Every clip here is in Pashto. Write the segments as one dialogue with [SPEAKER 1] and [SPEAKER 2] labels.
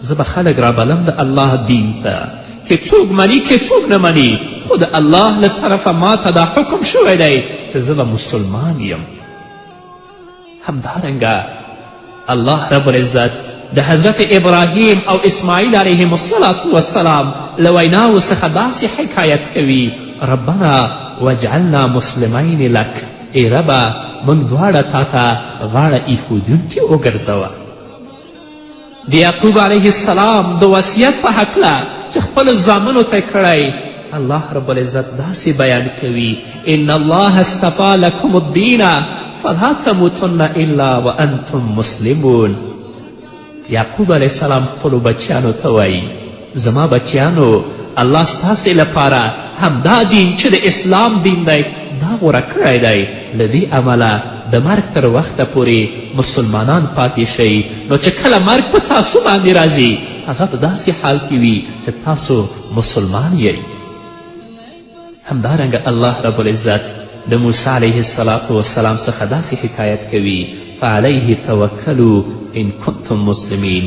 [SPEAKER 1] زه به خلک رابلم د الله دین ته، که څوک مني که څوک نه مني، خو د الله له طرفه ما ته دا حکم شوی دی چې زه به مسلمان یم. همدارنګه الله رب العزت د حضرت ابراهیم او اسماعیل علیهم الصلاة والسلام له ویناوو څخه داسې حکایت کوي: ربنا واجعلنا مسلمین لک، ای ربه موږ دواړه تا ته غاړه ایښودونکي وګرځوه. د یعقوب علیه السلام د وصیت په هکله چې خپلو زامنو ته کړی، الله رب العزت داسې بیان کوي: ان الله اصطفی لکم الدین فلا تموتن الا وانتم مسلمون. یعقوب علیه السلام خپلو بچیانو ته وایي: زما بچیانو، الله ستاسې لپاره همدا دین چې د اسلام دین دی دا غوره کړی دی، له دې امله د مرګ تر وخته پورې مسلمانان پاتې شئ، نو چې کله مرګ په تاسو باندې راځي هغه په داسې حال کې وي چې تاسو مسلمان یئ. همدارنګه الله رب العزت د موسی علیه الصلاة والسلام څخه داسې حکایت کوي: فعلیه توکلو ان کنتم مسلمین.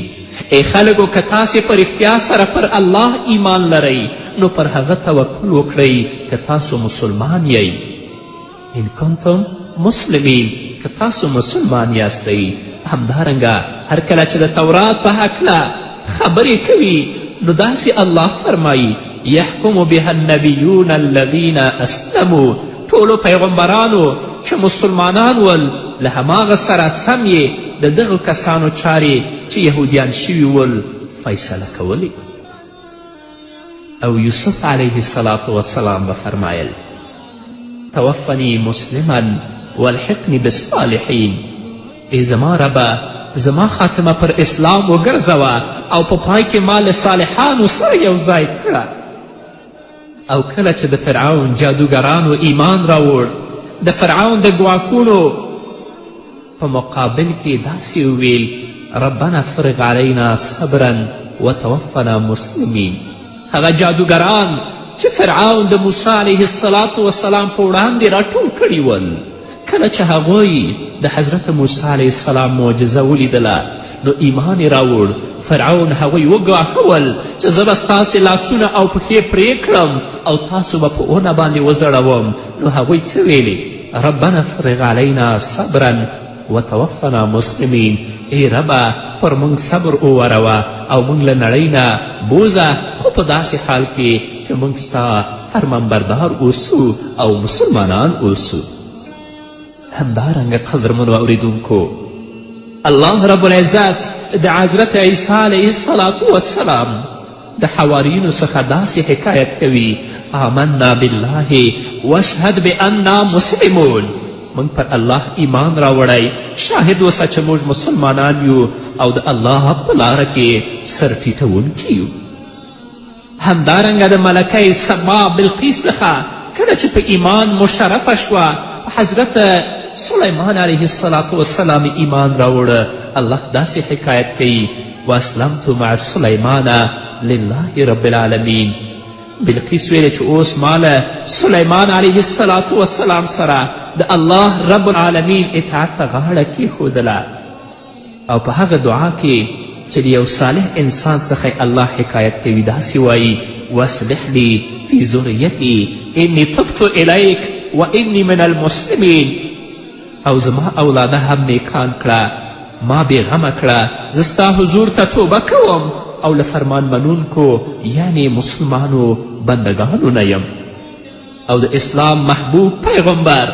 [SPEAKER 1] ای خلکو، که تاسې په رښتیا سره پر الله ایمان لرئ نو پر هغه توکل وکړئ که تاسو مسلمان یئ. ان کنتم مسلمین، که تاسو مسلمان یاستئ. همدارنګه هر کله چې د تورات په هکله خبرې کوي نو داسې الله فرمایي: یحکم بها النبیون الذین اسلمو. ټولو پیغمبرانو چې مسلمانان ول له هماغه سره سم یې د دغو کسانو چارې چې یهودیان شوي ول فیصله کولې. او یوسف علیه الصلاة والسلام به فرمایل: توفني مسلما والحقني بالصالحین. ای زما ربه، زما خاتمه پر اسلام وګرځوه او په پای کې ما له صالحانو سره یو ځای کړه. او کله چې د فرعون جادوګرانو ایمان راوړ، د فرعون د ګواښونو په مقابل کې داسې وویل: ربنا افرغ علینا صبرا وتوفنا مسلمین. هغه جادوګران چې فرعون د موسی علیه الصلاة والسلام په وړاندې راټول کړي ول، کله چې هغوی د حضرت موسی علیه السلام معجزه ولیدله نو ایمان یې راوړ. فرعون هغوی وګواښول چې زه به ستاسې لاسونه او پښې پرې کړم او تاسو به په ونه باندې وځړوم. نو هغوی څه ویلې؟ ربنا افرغ علینا صبرا وتوفنا مسلمین. ای ربه، پر موږ صبر ووروه او موږ له نړۍ نه بوځه، خو په داسې حال کې چې موږ ستا فرمانبردار اوسو او مسلمانان اوسو. همدارنګه قدرمنو اوریدونکو، الله رب العزت د حضرت عیسی علیه الصلاة والسلام د حواریونو څخه داسې حکایت کوي: آمنا بالله واشهد بأننا مسلمون. موږ پر الله ایمان راوړی، شاهد اوسه چې موږ مسلمانان یو او د الله په لاره کې سر ټیټوونکي یو. همدارنګه د ملکه سبا بلقیس څخه کله چې په ایمان مشرفه شوه، په حضرت سلیمان علیه الصلاة والسلام ایمان راوړه. الله داسې حکایت کوي: واسلمت مع سلیمان لله رب العالمین. بلقیس ویلې چې اوس ما له سلیمان علیه الصلاة والسلام سره د الله رب العالمین اطاعت ته غاړه کیښودله. او په هغه دعا کې چې د یو صالح انسان څخه الله حکایت کوي داسې وایي: واصلح لي فی ذریتي انی تبت الیک و انی من المسلمین. او زما اولاده هم نیکان کړه، ما بېغمه کړه، زه ستا حضور ته توبه کوم او له فرمان منونکو یعنی مسلمانو بندګانو نه یم. او د اسلام محبوب پیغمبر،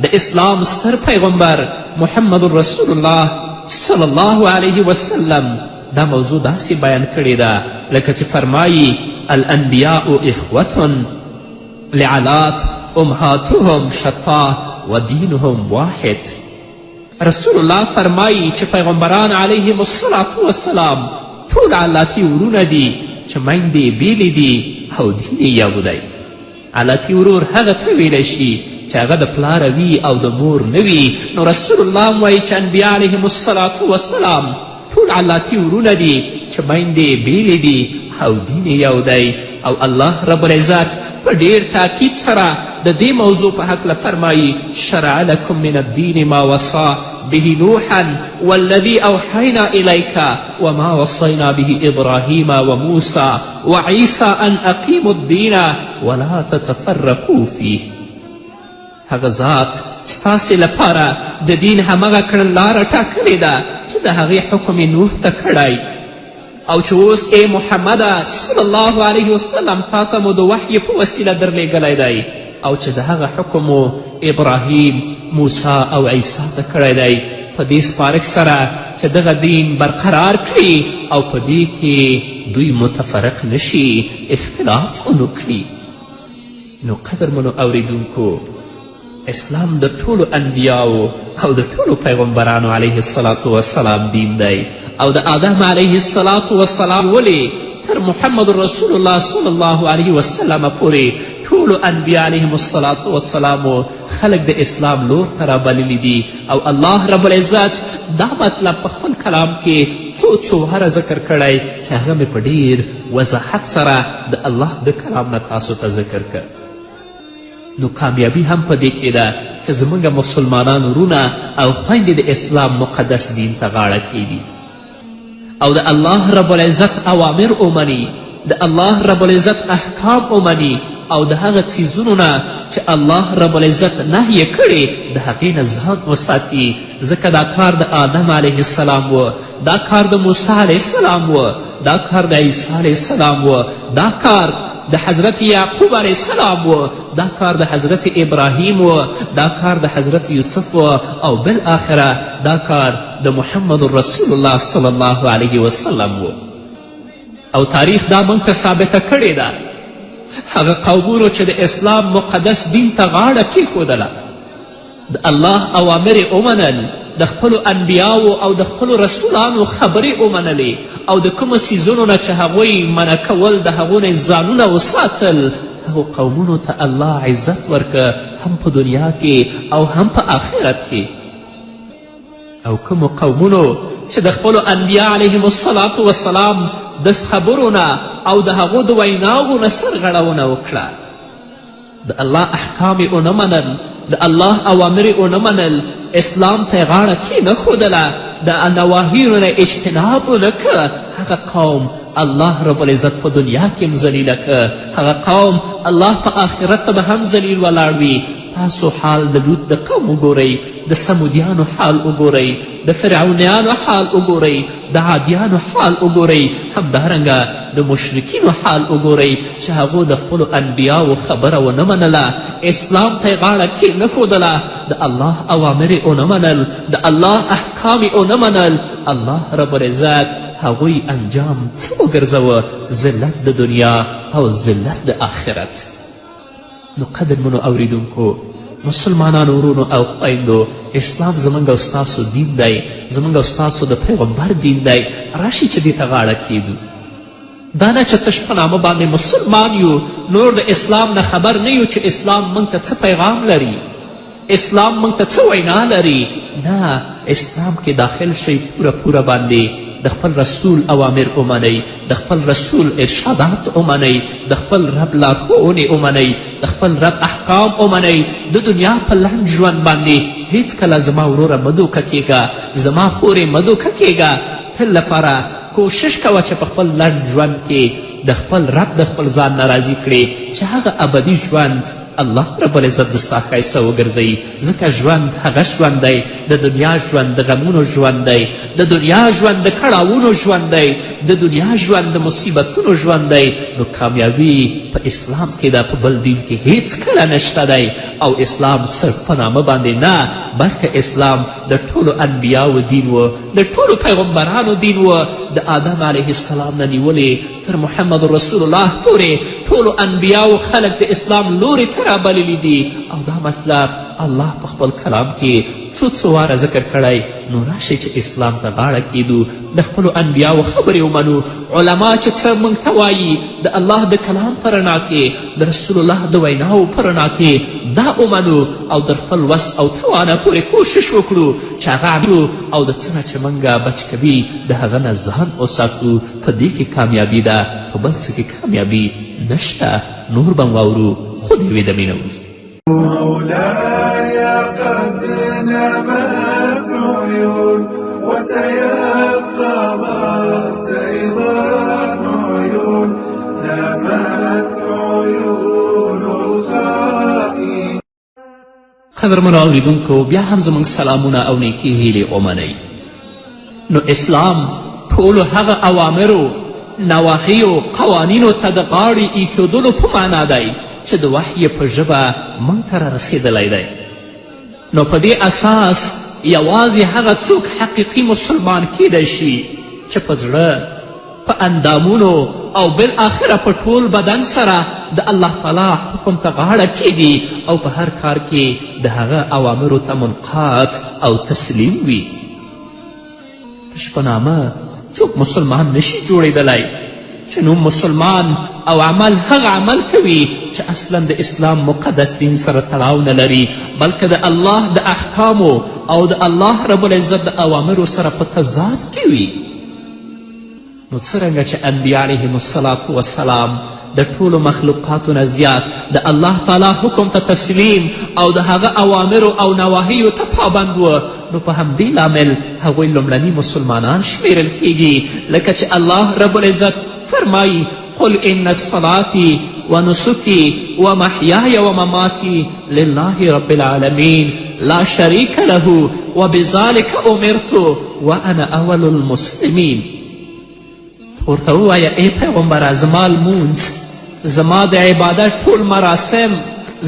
[SPEAKER 1] د اسلام ستر پیغمبر محمد رسول الله صلی الله علیه وسلم دا موضوع داسې بیان کړې ده لکه چې فرمایي: الانبیاء اخوة لعلات امهاتهم شتا و دینهم واحد. رسول الله فرمایي چې پیغمبران علیهم الصلاة والسلام ټول علاتي ورونه دي چې میندې یې بېلې دي او دین یې یو دی. علاتي ورور هغه ته ویلی شي چې هغه د پلاره وي او د مور نه وي. نو رسول الله هم وایي چې انبیا علیهم الصلاة والسلام ټول علاتي ورونه دي چې میندې یې بېلې دي او دین یې یو دی. او الله رب العزت په ډیر تاکید سره د دې موضوع په هکله فرمایي: شرع لکم من الدین ما وصا به نوحا والذي اوحینا الیک وما وصینا به ابراهیم وموسی وعیسی ان اقیموا الدین ولا تتفرقوا فیه. هغه ذات ستاسې لپاره د دین همغه کړنلاره ټاکلې ده چې د هغې حکم یې نوح ته کړی، او چې اوس ای محمده صلی الله علیه وسلم تا ته مو د وحی په وسیله درلیږلی دی، او چې د هغه حکم مو ابراهیم، موسی او عیسی ته کړی دی، په دې سپارښت سره چې دغه دین برقرار کړي او په دې کې دوی متفرق نشي، اختلاف ونه کړي. نو قدرمنو اوریدونکو، اسلام د ټولو انبیاو او د ټولو پیغمبرانو علیه الصلاة والسلام دین دی، او د آدم علیه الصلاة والسلام ولې تر محمد رسول الله صلی الله علیه وسلم پورې ټولو انبیا علیهم الصلاة والسلام خلک د اسلام لور ته رابللي دي. او الله رب العزت دا مطلب په خپل کلام کې څو څو واره ذکر کړی چې هغه مې په ډیر وضاحت سره د الله د کلام نه تاسو ته ذکر کړ. نو کامیابي هم په دې کې ده چې زموږ مسلمانان وروڼه او خویندې د اسلام مقدس دین ته غاړه کیږدي او د الله رب العزت اوامر ومني، د الله رب العزت احکام ومني، او د هغه څیزونو نه چې الله رب العزت نهیې کړې د هغې نه ځان وساتي. ځکه دا کار د آدم علیه السلام و، دا کار د موسی علیه السلام و، دا کار د عیسی علیه السلام و، دا کار د حضرت یعقوب علیه السلام و، دا کار د حضرت ابراهیم و، دا کار د حضرت یوسف و، او بالاخره دا کار د محمد رسول الله صلی الله علیه وسلم و. او تاریخ دا موږ ته ثابته کړې ده، هغه قومونو چې د اسلام مقدس دین ته غاړه کیښودله، د الله اوامر یې ومنل، د خپلو انبیاو او د خپلو رسولانو خبرې ومنلې، او د کومو څیزونو نه چې هغوی منع کول د هغو نه ځانونه وساتل، هغو قومونو ته الله عزت ورکه، هم په دنیا کې او هم په آخرت کې. او کومو قومونو چې د خپلو انبیا علیهم الصلاة والسلام د خبرو نه او د هغو د ویناوو نه سرغړونه وکړه، د الله احکام یې ونه منل، د الله اوامر یې ونه منل، اسلام ته یې غاړه کښېنښودله، د نواهیو نه اجتناب ونه که، هغه قوم الله رب العزت په دنیا کې هم ذلیله که، هغه قوم الله په آخرت ته به هم ذلیل ولاړ وي. تاسو حال د لوط د قوم وګورئ، د ثمودیانو حال وګورئ، د فرعونیانو حال وګورئ، د عادیانو حال وګورئ، همدارنګه د مشرکینو حال وګورئ چې هغو د خپلو انبیاو خبره ونه منله، اسلام ته یې غاړه کښېنښودله، د الله اوامر یې ونه منل، د الله احکام یې ونه منل. الله رب العزت هغوی انجام څه وګرځوه؟ ذلت د دنیا او ذلت د آخرت. نو قدرمنو اوریدونکو، مسلمانانو ورونو او خویندو، اسلام زموږ او ستاسو دین دی، زموږ او ستاسو د پیغمبر دین دی. راشي چې دې ته غاړه کیږدو، دا نه چې تش په نامه باندې مسلمان یو، نور د اسلام نه خبر نه یو چې اسلام موږ ته څه پیغام لري، اسلام موږ ته څه وینا لري. نه، اسلام کې داخل شئ پوره پوره باندې، د خپل رسول اوامر ومنئ، د خپل رسول ارشادات ومنئ، د خپل رب لارښوونې ومنئ، د خپل رب احکام ومنئ. د دنیا په لنډ ژوند باندې هیڅکله زما وروره مه دوکه کیږه، زما خورې مه دوکه کیږه. تل لپاره کوشش کوه چې په خپل لنډ ژوند کې د خپل رب د خپل ځان نه راضي کړې، چې هغه ابدي ژوند الله رب العزت د ستا ښایسته وګرځوي. ځکه ژوند هغه ژوند دی، د دنیا ژوند د غمونو ژوند دی، د دنیا ژوند د کړاوونو ژوند دی، د دنیا ژوند د مصیبتونو ژوند دی. نو کامیابي په اسلام کې ده، په بل دین کې هیڅکله نشته دی. او اسلام صرف په نامه باندې نه، بلکې اسلام د ټولو انبیاو دین و، د ټولو پیغمبرانو دین و، د آدم علیه السلام نه نیولې تر محمد رسول الله پورې ټولو انبیاو خلک د اسلام لوري ته رابللي دي. او دا مطلب الله په خپل کلام کې څو څو واره ذکر کړی. نو راشئ چې اسلام ته غاړه کیږدو، د خپلو انبیاو خبرې ومنو، علما چې څه موږ ته وایي د الله د کلام په رڼا کې، د رسول الله د ویناو په رڼا کې دا ومنو، او در خپل وس او توانه پورې کوشش وکړو چې هغه عمل او د څه نه چې موږ بچ کوي د هغه نه ځان وساتو. په دې کې کامیابي ده، په بل څه کې کامیابي نشته. نور به واورو خو د یوې دمې نه وروسته.
[SPEAKER 2] مولاي قد نامت عيون وتيقظت أيضا عيون، نامت عيون الخائن.
[SPEAKER 1] قدرمنو اوریدونکو، بیا هم زموږ سلامونه او نیکې هیلې ومنئ. نو اسلام ټولو هغه اوامرو، نواهیو، قوانینو ته د غاړې ایښودلو په معنا دی چې د وحی په ژبه موږ ته رارسېدلی دی. نو په دې اساس یوازې هغه څوک حقیقي مسلمان کیدی شي چې په زړه، په اندامونو او بالاخره په ټول بدن سره د الله تعالی حکم ته غاړه کیږي او په هر کار کې د هغه اوامرو ته منقاد او تسلیم وي. تش په نامه څوک مسلمان نشي جوړېدلی چې نوم مسلمان او عمل هغه عمل کوي چې اصلا د اسلام مقدس دین سره تړاو نه لري، بلکې د الله د احکامو او د الله رب العزت د اوامرو سره په تضاد کې وي. نو څرنګه چې انبیا علیهم الصلاة والسلام د ټولو مخلوقاتو نه زیات د الله تعالی حکم ته تسلیم او د هغه اوامرو او نواهیو ته پابند و، نو په همدې لامل هغوی لومړني مسلمانان شمیرل کیږي، لکه چې الله رب العزت فرمایي: قل ان صلاتي ونسكي ومحياي ومماتي لله رب العالمين لا شريك له وبذلك امرت وانا اول المسلمين. ورته ووایه ای پیغمبره، زما لمونځ، زما د عبادت ټول مراسم،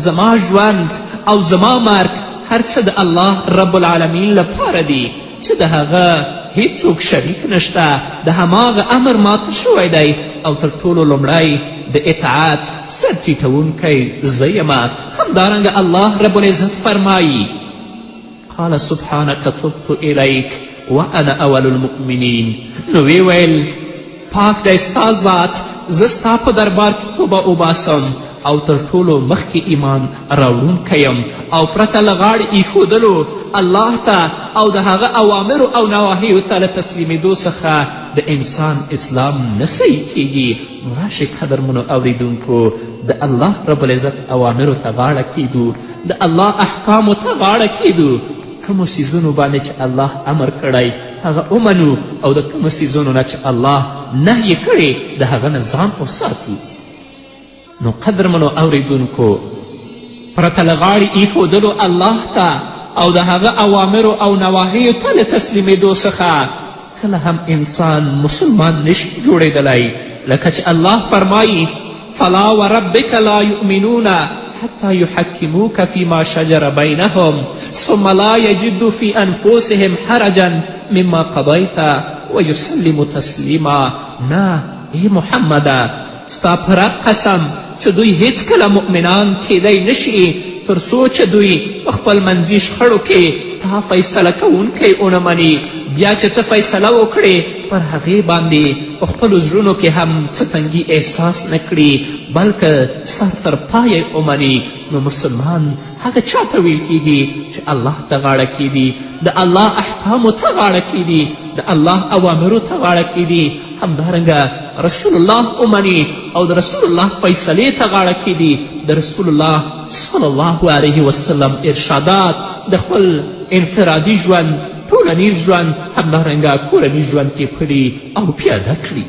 [SPEAKER 1] زما ژوند او زما مرګ هر څه د الله رب العالمین لپاره دي چې د هغه هیڅوک شریک نشته، د هماغه امر ماته شوی دی او تر ټولو لومړی د اطاعت سر ټیټوونکی زه یمه. همدارنګه الله رب العزت فرمایي: قال سبحانك تبت الیک وانا اول المؤمنین. نو ویې ویل: پاک دی ستا ذات، زه ستا په دربار کې توبه وباسم او تر ټولو مخکې ایمان راوړونکی یم، او پرته له غاړې ایښودلو الله ته او د هغه اوامرو او نواهیو ته له تسلیمېدو څخه د انسان اسلام نه صحیح کیږي. نو راشئ قدرمنو اوریدونکو، د الله رب العزت اوامرو ته غاړه کیږدو، د الله احکامو ته غاړه کیږدو، کومو څیزونو باندې چې الله امر کړی هغه ومنو او د کومو څیزونو نه چې الله نهیې کړې د هغه نه ځان وساتو. نو قدرمنو اوریدونکو، پرته له غاړې ایښودلو الله ته او د هغه اوامرو او نواهیو ته له تسلیمېدو څخه کله هم انسان مسلمان نشي جوړېدلی، لکه چې الله فرمایي: فلا وربک لا یؤمنون حتی یحکموک فیما شجر بینهم ثم لا یجدوا فی انفسهم حرجا مما قضیت ویسلموا تسلیما. نه ای محمده، ستا په رب قسم چې دوی هیڅکله مؤمنان کیدی نشي تر څو چې دوی په خپل منځي شخړو کې تا فیصله کوونکی ونه مني. بیا چې ته فیصله وکړې پر هغې باندې په خپلو زړونو کې هم څه تنګي احساس نه کړي، بلکه سر تر پایه ومني. نو مسلمان هغه چا ته ویل کیږي چې الله ته غاړه کیږدي، د الله احکامو ته غاړه کیږدي، د الله اوامرو ته غاړه کیږدي، همدارنګه رسول الله ومني او د رسول الله فیصلې ته غاړه کیږدي، د رسول الله صلی الله علیه وسلم ارشادات د خپل انفرادي ژوند، ټولنیز ژوند، همدارنګه کورني ژوند کې پلي او پیاده کړي.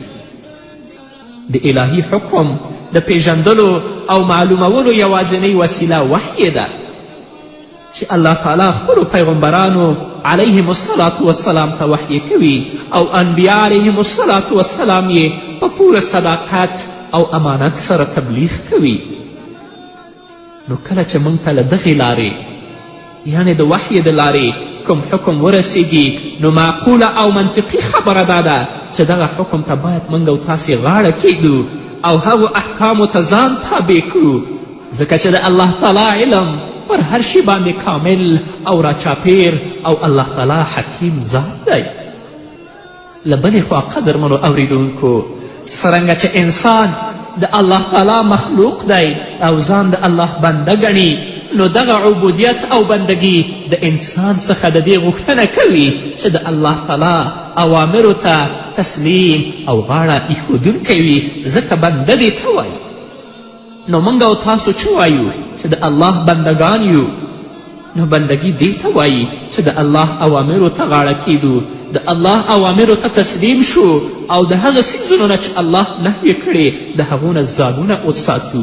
[SPEAKER 1] د الهي حکم د پیژندلو او معلومولو یوازینۍ وسیله وحیې ده چې الله تعالی خپلو پیغمبرانو علیهم الصلاة والسلام ته وحیې کوي او انبیا علیهم الصلاة والسلام یې په پوره صداقت او امانت سره تبلیغ کوي. نو کله چې موږ ته له دغې لارې، یعنې د وحیې د لارې کوم حکم ورسیږي، نو معقوله او منطقي خبره دا ده چې دغه حکم ته باید موږ او تاسې غاړه کیږدو او هغو احکامو ته ځان تابع کړو، ځکه چې د الله تعالی علم پر هر شي باندې کامل او راچاپیر او الله تعالی حکیم ذات دی. له بلې خوا قدرمنو اوریدونکو، څرنګه چې انسان د الله تعالی مخلوق دی او ځان د الله بنده ګڼي، نو دغه عبودیت او بندګي د انسان څخه د دې غوښتنه کوي چې د الله تعالی اوامرو ته تسلیم او غاړه ایښودونکی وي، ځکه بنده دې ته وایي. نو موږ او تاسو چه وایو چې د الله بندګان یو؟ نو بندګي دې ته وایي چې د الله اوامرو ته غاړه کیدو، د الله اوامرو ته تسلیم شو او د هغه څیزونو نه چې الله نهیې کړې د هغو نه ځانونه وساتو.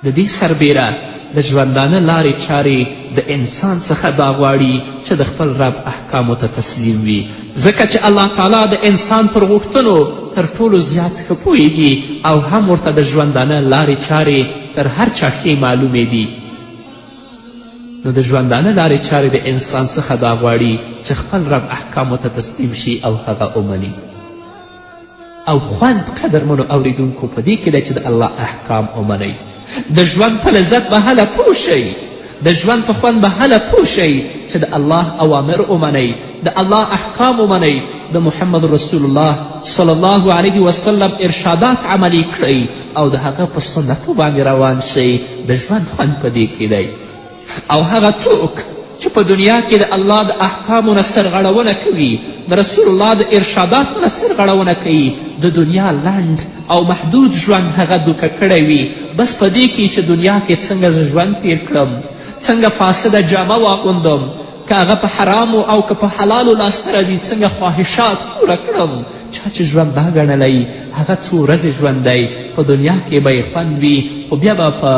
[SPEAKER 1] د دې سربیره د ژوندانه لارې چارې د انسان څخه دا غواړي چې د خپل رب احکامو ته تسلیم وي، ځکه چې الله تعالی د انسان پر غوښتنو تر ټولو زیات ښه پوهیږي او هم ورته د ژوندانه لارې چارې تر هر چا ښې معلومې دي. نو د ژوندانه لارې چارې د انسان څخه دا غواړي چې خپل رب احکامو ته تسلیم شي او هغه ومني. او خوند قدرمنو اوریدونکو په دې کې دی چې د الله احکام ومنئ. د ژوند په لذت به هله پوه شئ، د ژوند په خوند به هله پوه شئ چې د الله اوامر ومنئ، د الله احکام ومنئ، د محمد رسول الله صلی الله علیه وسلم ارشادات عملي کړئ او د هغه په سنتو باندې روان شئ. د ژوند خوند په دې کې دی. او هغه څوک چې په دنیا کې د الله د احکامو نه سرغړونه کوي، د رسول الله د ارشاداتو نه سرغړونه کوي، د دنیا لنډ او محدود ژوند هغه دوکه کړی وي، بس په دې کې چې دنیا کې څنګه زه ژوند تیر کړم، څنګه فاسده جامه واغوندم، که هغه په حرامو او که په حلالو لاسته راځي، څنګه خواهشات پوره کړم. چا چې ژوند دا ګڼلی هغه څو ورځې ژوند دی، په دنیا کې به یې خوند وي، خو بیا به په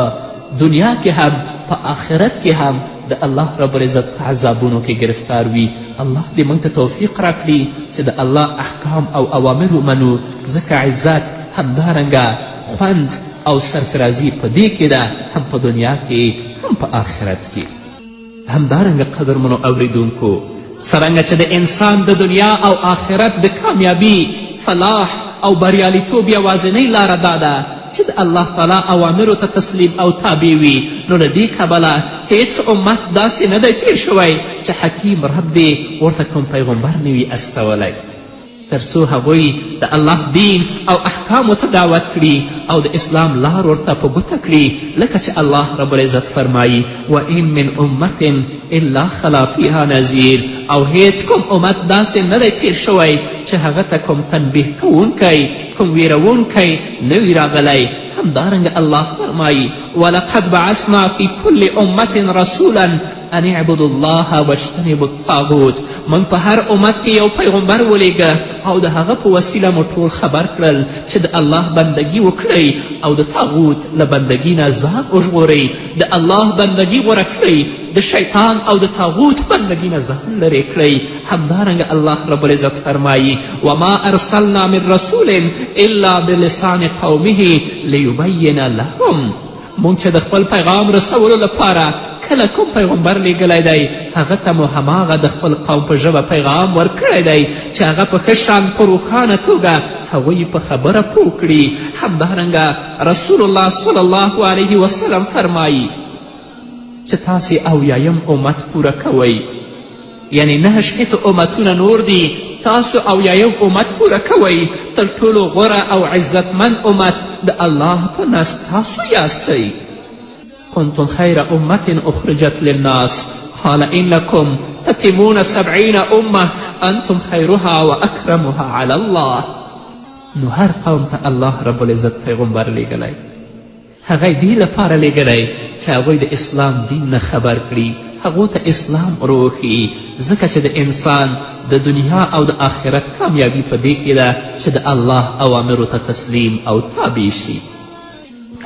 [SPEAKER 1] دنیا کې هم په آخرت کې هم د الله رب العزت په عذابونو کې ګرفتار وي. الله دې موږ ته توفیق راکړي چې د الله احکام او اوامر ومنو، ځکه عزت همدارنګه خوند او سرفرازي په دې کې ده، هم په دنیا کې هم په آخرت کې. همدارنګه قدرمنو اوریدونکو، څرنګه چې د انسان د دنیا او آخرت د کامیابي، فلاح او بریالیتوب یوازینۍ لاره دا ده چې د الله تعالی اوامرو ته تسلیم او تابع وي، نو له دې کبله هیڅ امت داسې نه دی تیر شوی چې حکیم رب دې ورته کوم پیغمبر نه وي استولی، تر څو هغوی د الله دین او احکامو ته دعوت کړي او د اسلام لار ورته په ګوته کړي، لکه چې الله رب العزت فرمایي: وان من امة الا خلا فیها نذیر. او هیڅ کوم امت داسې نه دی تیر شوی چې هغه ته کوم تنبیه کوونکی، کوم ویروونکی نه وي راغلی. همدارنګه الله فرمایي: ولقد بعثنا فی کل امة رسولا ان اعبدوا الله واجتنبوا الطاغوت. موږ په هر امت کې یو پیغمبر ولیږه او د هغه په وسیله مو ټول خبر کړل چې د الله بندګي وکړئ او د طاغوت له بندګي نه ځان وژغورئ، د الله بندګي غوره کړئ، د شیطان او د طاغوت بندګي نه ځان لرې کړئ. همدارنګه الله رب العزت فرمایي: وما ارسلنا من رسول الا بلسان قومه لیبین لهم. مونږ چې د خپل پیغام رسولو لپاره کله کوم پیغمبر لیږلی دی، هغه ته مو هماغه د خپل قوم په ژبه پیغام ورکړی دی چې هغه په ښه شان په روښانه توګه هغوی په خبره پوه کړي. همدارنګه رسول الله صلی الله علیه وسلم فرمایي چې تاسې اویایم امت پوره کوئ، یعنی 69 امتونه نور دي، تاسو اویایم امت پوره کوئ. تر ټولو غوره او عزتمند امت د الله په نزد تاسو یاستئ. کنتم خیر امة اخرجت للناس قال انکم تتمون 70 امة انتم خیرها واکرمها علی الله. نو هر قوم ته الله رب العزت پیغمبر لیږلی، هغه یې دې لپاره لیږلی چې هغوی د اسلام دین نه خبر کړي، هغو ته اسلام وروښیي، ځکه چې د انسان د دنیا او د آخرت کامیابي په دې کې ده چې د الله اوامرو ته تسلیم او تابع شي.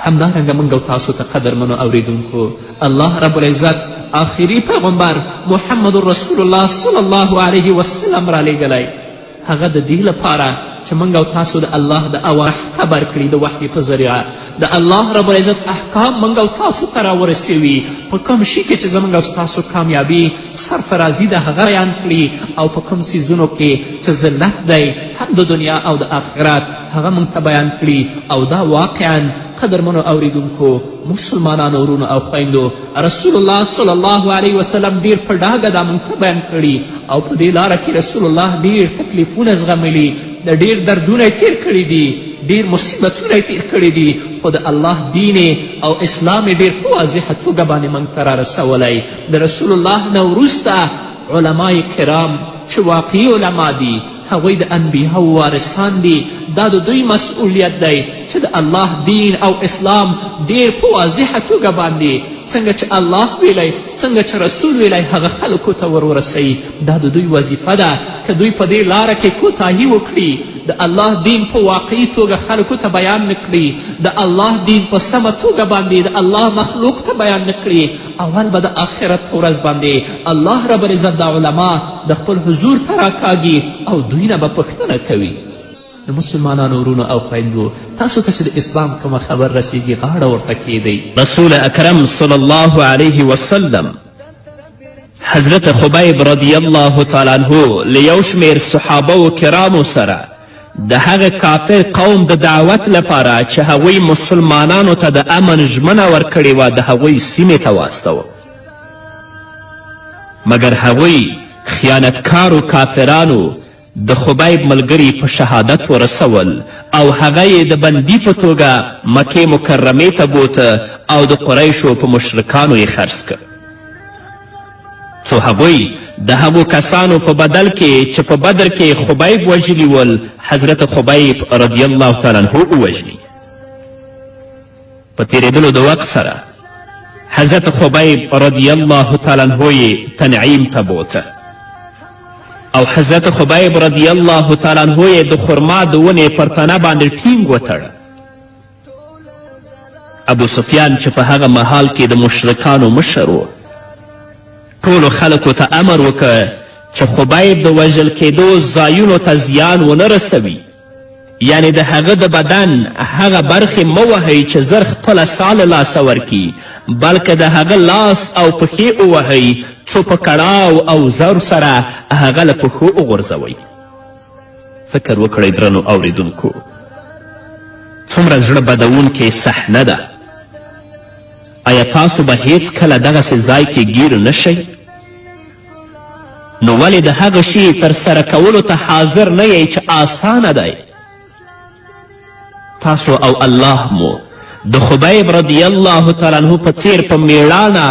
[SPEAKER 1] همدارنګه موږ او تاسو ته قدرمنو اوریدونکو الله رب العزت آخري پیغمبر محمد رسول الله صلی الله علیه وسلم رالیږلی، هغه د دې لپاره چې موږ او تاسو د الله د اوامر خبر کړي، د وحي په ذریعه د الله رب العزت احکام موږ او تاسو ته راورسوي، په کوم شي کې چې زموږ او ستاسو کامیابي سرفرازي ده هغه بیان کړي، او په کوم څیزونو کې چې ذلت دی هم د دنیا او د آخرت هغه موږ ته بیان کړي. او دا واقعا قدرمنو اوریدونکو مسلمانانو ورونو او خویندو، رسول الله صلی الله علیه وسلم ډیر په ډاګه دا موږ ته بیان کړي، او په دې لاره کې رسول الله ډیر تکلیفونه زغملي، د ډیر دردونه یې تیر کړي دي، ډیر مصیبتونه یې تیر کړي دي، خو د الله دین او اسلام یې ډیر په واضحه توګه باندې موږ ته رارسولی. د رسول الله نه وروسته علماء کرام چې واقعي علما دي، هغوی د انبیاو وارثان دي. دا د دوی مسؤلیت دی چې د الله دین او اسلام ډیر په واضحه توګه باندې څنګه چې الله ویلی، څنګه چې رسول ویلی، هغه خلکو ته ور ورسوي. دا د دوی وظیفه ده. که دوی په دې لاره کې کوتاهي وکړي، د الله دین په واقعي توګه خلکو ته بیان نه کړي، د الله دین په سمه توګه باندې د الله مخلوق ته بیان نه کړي، اول به د آخرت په ورځ باندې الله رب العزت دا علما د خپل حضور ته راکاږي او دوی نه به پوښتنه کوي. د مسلمانانو ورونو او خویندو، تاسو ته چې د اسلام کومه خبر رسیږي غاړه ورته کیږدئ.
[SPEAKER 3] رسول اکرم صلی الله علیه وسلم حضرت خبیب رضی الله تعالی عنه له یو شمېر صحابه کرامو سره د هغه کافر قوم د دعوت لپاره چې هغوی مسلمانانو ته د امن ژمنه ورکړې وه د هغوی سیمې ته واستوه. مګر هغوی خیانتکارو کافرانو د خبیب ملګري په شهادت ورسول او هغه یې د بندي په توګه مکې مکرمې ته بوته او د قریشو په مشرکانو یې خرڅ کړ، څو هغوی د هغو کسانو په بدل کې چې په بدر کې خبیب وژلي ول حضرت خبیب رضی الله تعالی عنه ووژني. په تیریدلو د وخت سره حضرت خبیب رضی الله تعالی عنه یې تنعیم ته بوته او حضرت خبیب رضی الله تعالی عنه یې د خرما د ونې پر تنه باندې ټینګ وتړه. ابو سفیان چې په هغه مهال کې د مشرکانو مشر و، ټولو خلکو ته امر وکړ چې خبیب د وژل کېدو ځایونو ته زیان ونه رسوي، یعنې د هغه د بدن هغه برخې مه وهئ چې زر خپله ساه له لاسه ورکړي، بلکه د هغه لاس او پښې ووهئ څو په کړاو او زور سره هغه له پښو وغورځوئ. فکر وکړئ درنو اوریدونکو، څومره زړه بدوونکې صحنه ده. آیا تاسو به هیڅکله دغسې ځای کې ګیر نه شئ؟ نو ولې د هغه شي ترسره کولو ته حاضر نه یئ چې آسانه دی؟ تاسو او الله مو د خبیب رضی الله تعالی عنه په څیر په میړانه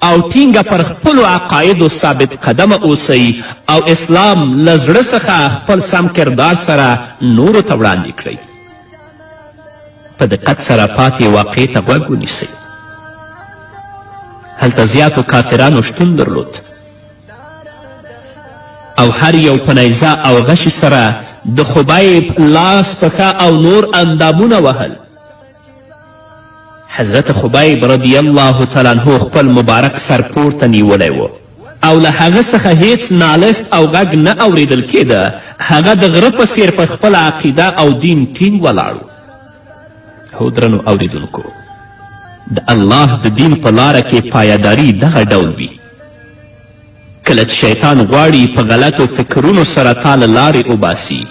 [SPEAKER 3] او ټینګه پر خپلو عقایدو ثابت قدمه اوسئ او اسلام له زړه څخه خپل سم کردار سره نورو ته وړاندې کړئ. په دقت سره پاتې واقع ته غوږ ونیسئ. هلته زیاتو کافرانو شتون درلود او هر یو په نیزه او غشي سره د خبیب لاس، پښه او نور اندامونه وهل. حضرت خبیب رضی الله تعالی عنه خپل مبارک سر پورته نیولی و او له هغه څخه هیڅ نالښت او غږ نه اوریدل کیده. هغه د غره په څیر پر خپله عقیده او دین ټینګ ولاړ و. هو درنو اوریدونکو، د الله د دین په لاره کې پایداري دغه ډول وي. کله چې شیطان غواړي په غلطو فکرونو سره تا له لارې وباسي،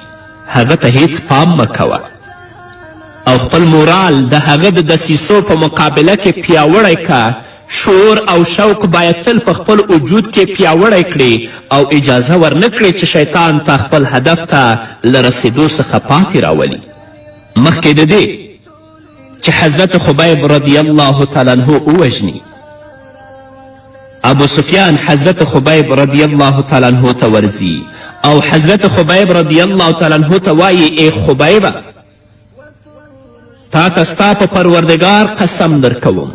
[SPEAKER 3] هغه ته هیڅ پام مه کوه او خپل مورال د هغه د دسیسو په مقابله کې پیاوړی که. شعور او شوق باید تل په خپل وجود کې پیاوړی کړې او اجازه ورنه کړې چې شیطان تا خپل هدف ته له رسېدو څخه پاتې راولي. مخکې د دې چې حضرت خبیب رضی الله تعالی عنه ووژني، ابو سفیان حضرت خبیب رضی الله تعالی عنه ته ورځي او حضرت خبیب رضی الله تعالی عنه ته وایي: ای خبیبه، تا ته ستا په پروردګار قسم درکوم،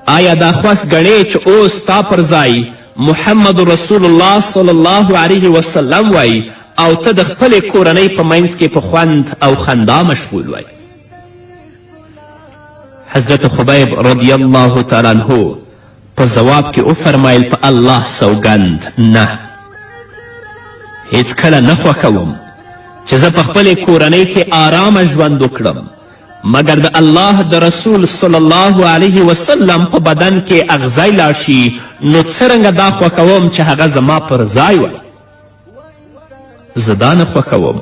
[SPEAKER 3] آیا دا خوښ ګڼې چې اوس ستا پر ځای محمد رسول الله صلی الله علیه وسلم وای او ته د خپلې کورنۍ په منځ کې په خوند او خندا مشغول وای؟ حضرت خبیب رضی الله تعالی عنه په ځواب کې وفرمایل: په الله سوګند، نه، هیڅکله نه خوښوم چې زه په خپلې کورنۍ کې آرامه ژوند وکړم، مګر د الله د رسول صلی الله علیه وسلم په بدن کې اغزی لاړ شي، نو څرنګه دا خوښوم چې هغه زما پر ځای وای؟ زه دا نه خوښوم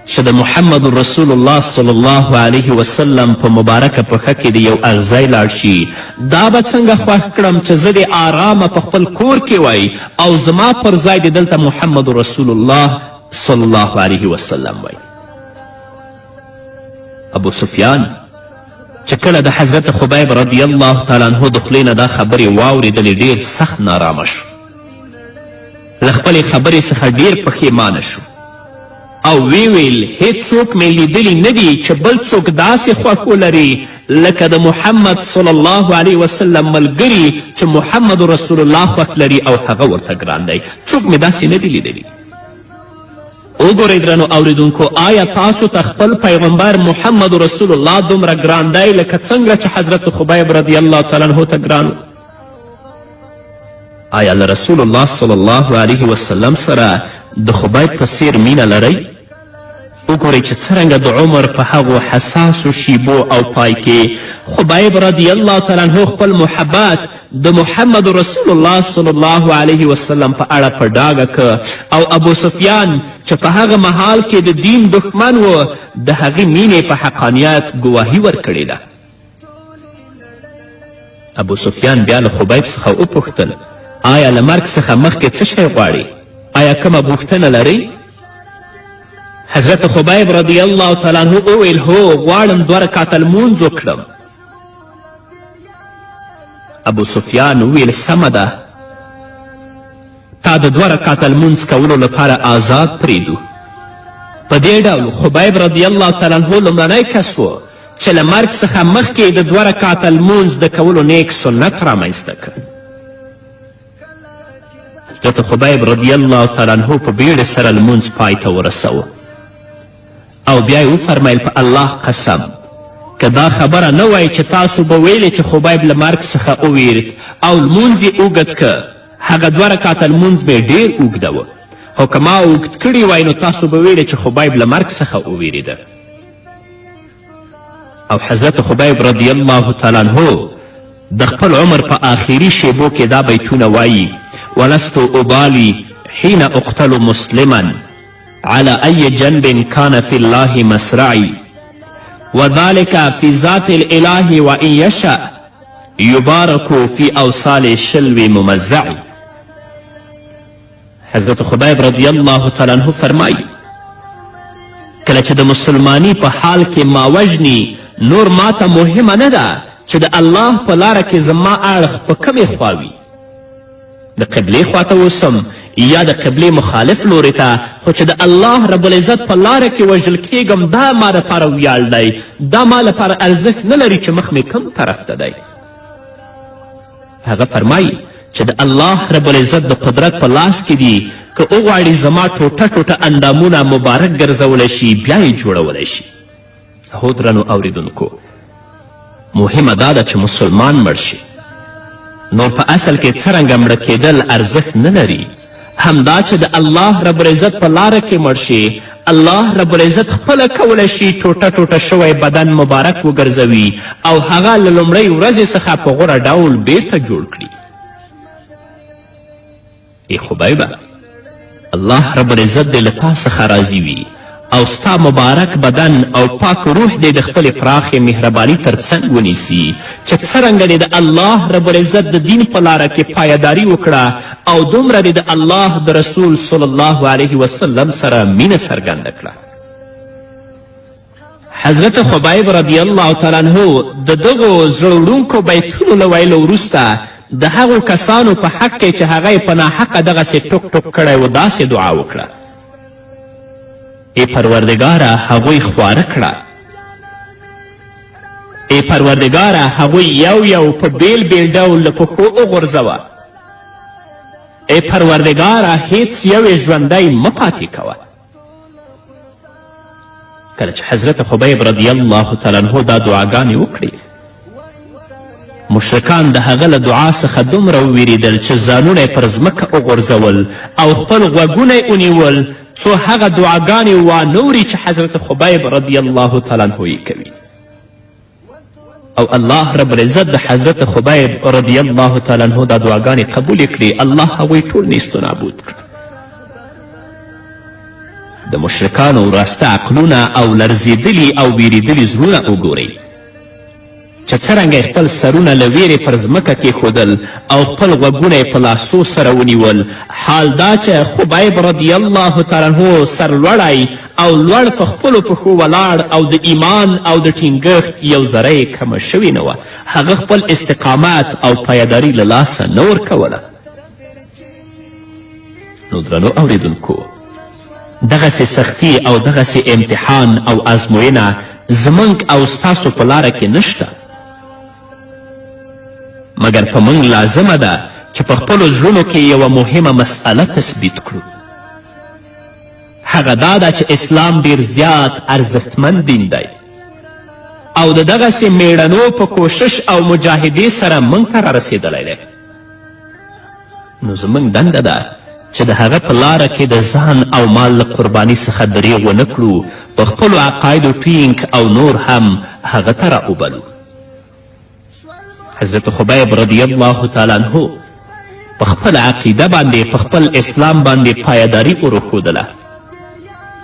[SPEAKER 3] چې د محمد رسول الله صلی الله علیه وسلم په مبارکه پښه کې د یو اغزی لاړ شي. دا به څنګه خوښ کړم چې زه دې آرامه په خپل کور کې وای او زما پر ځای دې دلته محمد رسول الله صلی الله علیه وسلم وای. ابو سفیان چې کله د حضرت خبیب رضی الله تعالی عنه د خولې نه دا خبرې واورېدلې، ډېر سخت نارامه شو، له خپلې خبرې څخه ډېر پښیمانه شو. او ویې ویل هیڅوک مې لیدلي نه دي چې بل څوک داسې خوښ ولري لکه د محمد صلی الله علیه وسلم ملګري چې محمد رسول الله خوښ لري او هغه ورته ګران دی. څوک مې داسې نه دي لیدلي. وګورئ درنو اوریدونکو، آیا تاسو ته خپل پیغمبر محمد رسول الله دومره ګران دی لکه څنګه چې حضرت خبیب رضی الله تعالی عنه ته ګران؟ آیا له رسول الله صلی الله علیه وسلم سره د خبیب په څیر مینه لرئ؟ وګورئ چې څرنګه د عمر په هغو حساسو شیبو او پای کې خبیب رضی الله تعالی عنه خپل محبت د محمد رسول الله صلی الله علیه وسلم په اړه په ډاګه که او ابو سفیان چې په هغه مهال کې د دین دښمن و د هغې مینې په حقانیت ګواهي ورکړې ده. ابو سفیان بیا له خبیب څخه وپوښتل آیا له مرګ څخه مخکې څه شی غواړې؟ آیا کومه غوښتنه لرئ؟ حضرت خبیب رضی الله تعالی عنه وویل هو غواړم دوه رکعته لمونځ وکړم. ابو سفیان وویل سمه ده، تا د دوه رکعته لمونځ کولو لپاره آزاد پرېږدو. په دې ډول خبیب رضی الله تعالی عنه لومړنی کس و چې له مرګ څخه مخکې د دوه رکعته لمونځ د کولو نیک سنت رامنځته کړ. حضرت خبیب رضی الله تعالی عنه په بیړې سره لمونځ پای ته ورسوه او بیا یې وفرمیل په الله قسم که دا خبره نه وای چې تاسو به ویلې چې خبیب له مرګ څخه وویرید او لمونځ یې اوږد که، هغه دوه رکعته لمونځ مې ډېر اوږده خو که ما اوږد کړي وای نو تاسو به ویلې چې خبیب له مرګ څخه وویرېده. او حضرت خبیب رضی الله تعالی عنه د خپل عمر په آخري شیبو کې دا بیتونه وایي ولست ابالي حين اقتل مسلما على أي جنب كان في الله مسرعي وذلك في ذات الإله وإن يشأ يبارك في أوصال شلو ممزعي. حضرت خبیب رضی الله تعالی عنه فرمایي کله چې د مسلمانی په حال کې ما وژني نور ما ته مهمه نه ده چې د الله په لاره کې زما اړخ په کومې خوا وي، د قبلې خواته اوسم یا د قبلې مخالف لورې ته، خو چې د الله رب العزت په لاره کې وژل کیږم دا ما لپاره ویاړ دی، دا ما لپاره ارزښت نه لري چې مخ مې کوم طرف ته دی. هغه فرمایي چې د الله رب العزت د قدرت په لاس کې دي، که وغواړي زما ټوټه ټوټه اندامونه مبارک ګرځولی شي بیا یې جوړولی شي. هو درنو اوریدونکو، مهمه دا ده چې مسلمان مړ شي. نور په اصل کې څرنګه مړه کېدل ارزښت نه لري، همدا چې د الله رب العزت په لاره کې مړ شي الله رب العزت خپله کولی شي ټوټه ټوټه شوی بدن مبارک وګرځوي او هغه له لومړۍ ورځې څخه په غوره ډول بیرته جوړ کړي. ای خبیبه، الله رب العزت دې له تا څخه راضي وي او ستا مبارک بدن او پاک روح دې د خپلې پراخې مهرباني تر څنګ ونیسي چې څرنګه دې د الله رب العزت د دین په لاره کې پایداري وکړه او دومره دې د الله د رسول صلی الله علیه وسلم سره مینه څرګنده کړه. حضرت خبیب رضی الله تعالی عنه د دغو زړه وړونکو بیتونو له ویلو وروسته د هغو کسانو په حق کې چې هغه یې په ناحقه دغسې ټوک ټوک کړی و داسې دعا وکړه: ای پروردګاره هغوی خواره کړه، ای پروردګاره هغوی یو یو په بیل بیل ډول له پښو وغورځوه، ای پروردګاره هیڅ یو یې ژوندی مه پاتې کوه. کله چې حضرت خبیب رضی الله تعالی عنه دا دعاګانې وکړې مشرکان د هغه له دعا څخه دومره وویرېدل چې ځانونه یې پر ځمکه وغورځول او خپل غوږونه یې ونیول څو هغه دعاګانې وانه وري چې حضرت خبیب رضی الله تعالی عنه یې کوي. او الله رب العزت د حضرت خبیب رضی الله تعالی عنه دا دعاګانې قبولې کړې، الله هغوی ټول نیست و نابود کړل. د مشرکانو وراسته عقلونه او لرزېدلي او ویرېدلي زړونه وګورئ چې څرنګه یې خپل سرونه له ویرې پر ځمکه کیښودل او خپل غوږونه یې په لاسو سره ونیول، حال دا چې خبیب رضی الله تعالی عنه سرلوړی او لوړ په خپلو پښو ولاړ او د ایمان او د ټینګښت یو ذره یې کمه شوې نه وه، هغه خپل استقامت او پایداري له لاسه نه ورکوله. نو درنو اوریدونکو، دغسې سختي او دغسې امتحان او ازموینه زموږ او ستاسو په لاره کې نشته، مګر په موږ لازمه ده چې په خپلو زړونو کې یوه مهمه مسئله تثبیت کړو. هغه دا ده چې اسلام ډیر زیات ارزښتمن دین دی او د دغسې میړنو په کوشش او مجاهدې سره موږ ته رارسېدلی دی. نو زموږ دنده ده چې د هغه په لاره کې د ځان او مال له قرباني څخه دریغ ونه کړو، په خپلو عقایدو ټینګ او نور هم هغه ته راوبلو. حضرت خبیب رضی الله تعالی عنه په خپله عقیده باندې، په خپل اسلام باندې پایداري وروښودله.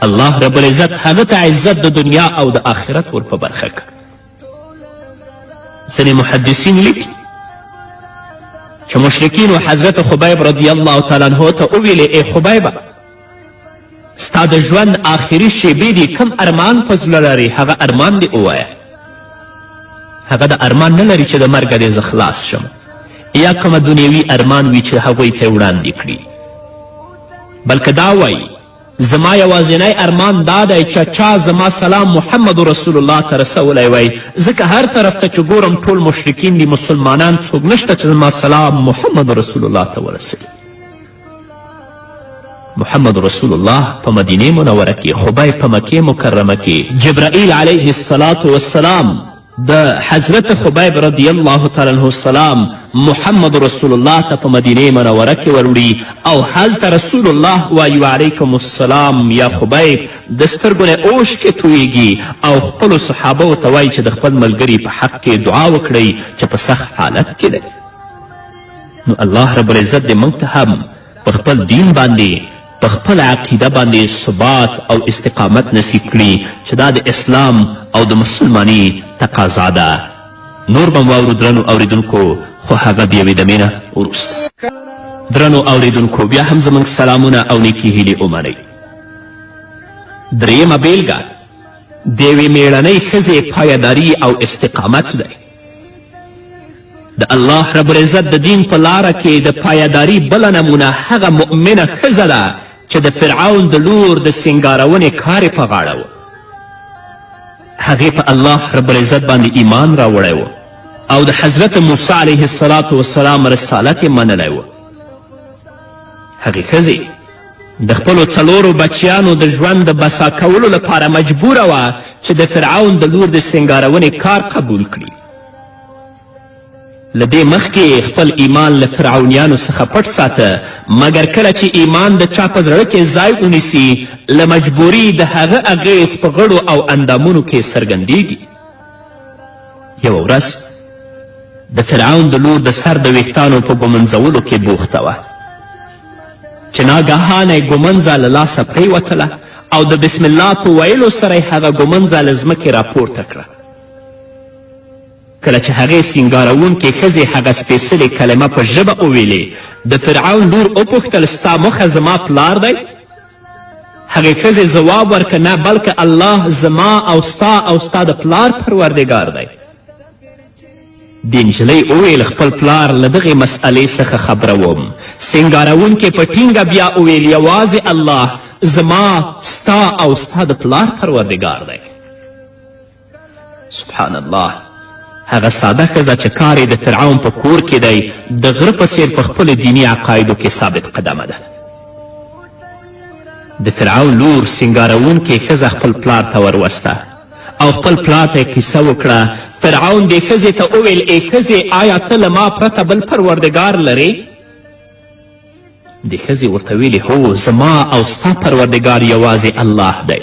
[SPEAKER 3] الله رب العزت هغه ته عزت د دنیا او د آخرت ور په برخه کړ. ځینې محدثین لیکي چې مشرکینو حضرت خبیب رضی الله تعالی عنه ته وویلې: ای خبیبه، ستا د ژوند آخري شیبې دي، کم ارمان په زړه لرې هغه ارمان دې ووایه. هغه د ارمان نه لري چې د مرګه دې زه خلاص شم یا کومه دنیوي ارمان وي چې هغوی ته وړاندې کړي، بلکې دا وایي: زما یوازینی ارمان دا دی چې چا زما سلام محمد رسول الله ته رسولی وای، ځکه هر طرف ته چې ګورم ټول مشرکین دي، مسلمانان څوک نشته چې زما سلام محمد رسول الله ته ورسوي. محمد رسول الله په مدینې منوره کې، خبیب په مکې مکرمه کې، جبرائیل علیه الصلاة والسلام د حضرت خبیب رضی الله تعالی عنه السلام محمد رسول الله ته په مدینې منوره کې وروړي او هلته رسول الله وایي: وعلیکم السلام یا خبیب. د سترګو نه اوښکې تویږي او خپلو صحابو ته وایي چې د خپل ملګري په حق کې دعا وکړئ چې په سخت حالت کې دی. نو الله رب العزت دې موږ ته هم په خپل دین باندې، په خپله عقیده باندې ثبات او استقامت نصیب کړي چې دا د اسلام او د مسلمانی تقاضا ده. نور به واورو درنو اوریدونکو، خو هغه د یوې دمې نه وروسته. درنو اوریدونکو، بیا هم زموږ سلامونه او نیکې هیلې ومنئ. درېیمه بیلګه د یوې میړنۍ ښځې پایداري او استقامت دی. د الله رب العزت د دین په لاره کې د پایداری بله نمونه هغه مؤمنه ښځه ده چې د فرعون د لور د سینګارونې کار په غاړه و. هغې په الله رب العزت باندې ایمان راوړی و او د حضرت موسی علیه السلام والسلام رسالت یې منلی و. هغې ښځې د خپلو څلورو بچیانو د ژوند د بسا کولو لپاره مجبوره وه چې د فرعون د لور د سینګارونې کار قبول کړي. له دې مخکې یې خپل ایمان له فرعونیانو څخه پټ ساته، مګر کله چې ایمان د چا په زړه کې ځای ونیسي، له مجبوري د هغه اغېز په غړو او اندامونو کې څرګندیږي. یوه ورځ د فرعون د لور د سر د ویښتانو په ګومنځولو کې بوخته وه چې ناګهانه یې ګومنځه له لاسه پرېوتله او د بسم الله په ویلو سره یې هغه ګومنځه له ځمکې راپورته کړه. کله چې هغې سینګاروونکې ښځې هغه سپېڅلې کلمه په ژبه وویلې، د فرعون لور وپوښتل: ستا موخه زما پلار دی؟ هغې ښځې ځواب ورکړ: نه، بلکه الله زما او ستا او ستا د پلار پروردګار دی. دې نجلۍ وویل: خپل پلار له دغې مسئلې څخه خبروم. سینګاروونکې په ټینګه بیا وویل: یوازې الله زما، ستا او ستا د پلار پروردګار دی. سبحان الله، هغه ساده ښځه چې کار یې د فرعون په کور کې دی، د غره په څیر په خپلو دیني عقایدو کې ثابت قدمه ده. د فرعون لور سینګاروونکې ښځه خپل پلار ته وروسته او خپل پلار ته یې کیسه وکړه. فرعون دې ښځې ته وویل: ای ښځې، آیا ته له ما پرته بل پروردګار لرې؟ دې ښځې ورته ویلي: هو، زما او ستا پروردګار یوازې الله دی.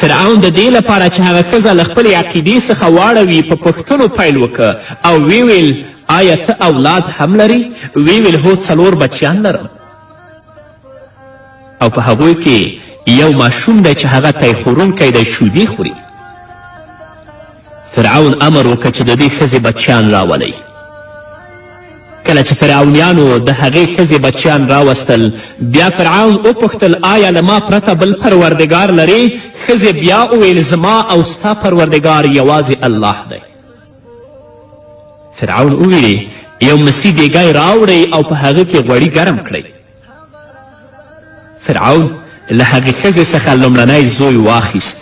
[SPEAKER 3] فرعون د دې لپاره چې هغه ښځه له خپلې عقیدې څخه واړوي په پوښتنو پیل وکړ او ویې ویل: آیا ته اولاد هم لرې؟ ویې ویل: هو، څلور بچیان لرم او په هغوی کې یو ماشوم دی چې هغه تی خورونکی دی، شودې خوري. فرعون امر وکړ چې د دې ښځې بچیان راولئ. کله چې فرعونیانو د هغې ښځې بچیان راوستل، بیا فرعون وپوښتل: آیا له ما پرته بل پروردګار لرې؟ ښځې بیا وویل: زما او ستا پروردګار یوازې الله دی. فرعون وویلې: یو مسي دیګی راوړئ او په هغه کې غوړي ګرم کړئ. فرعون له هغې ښځې څخه لومړنی زوی واخیست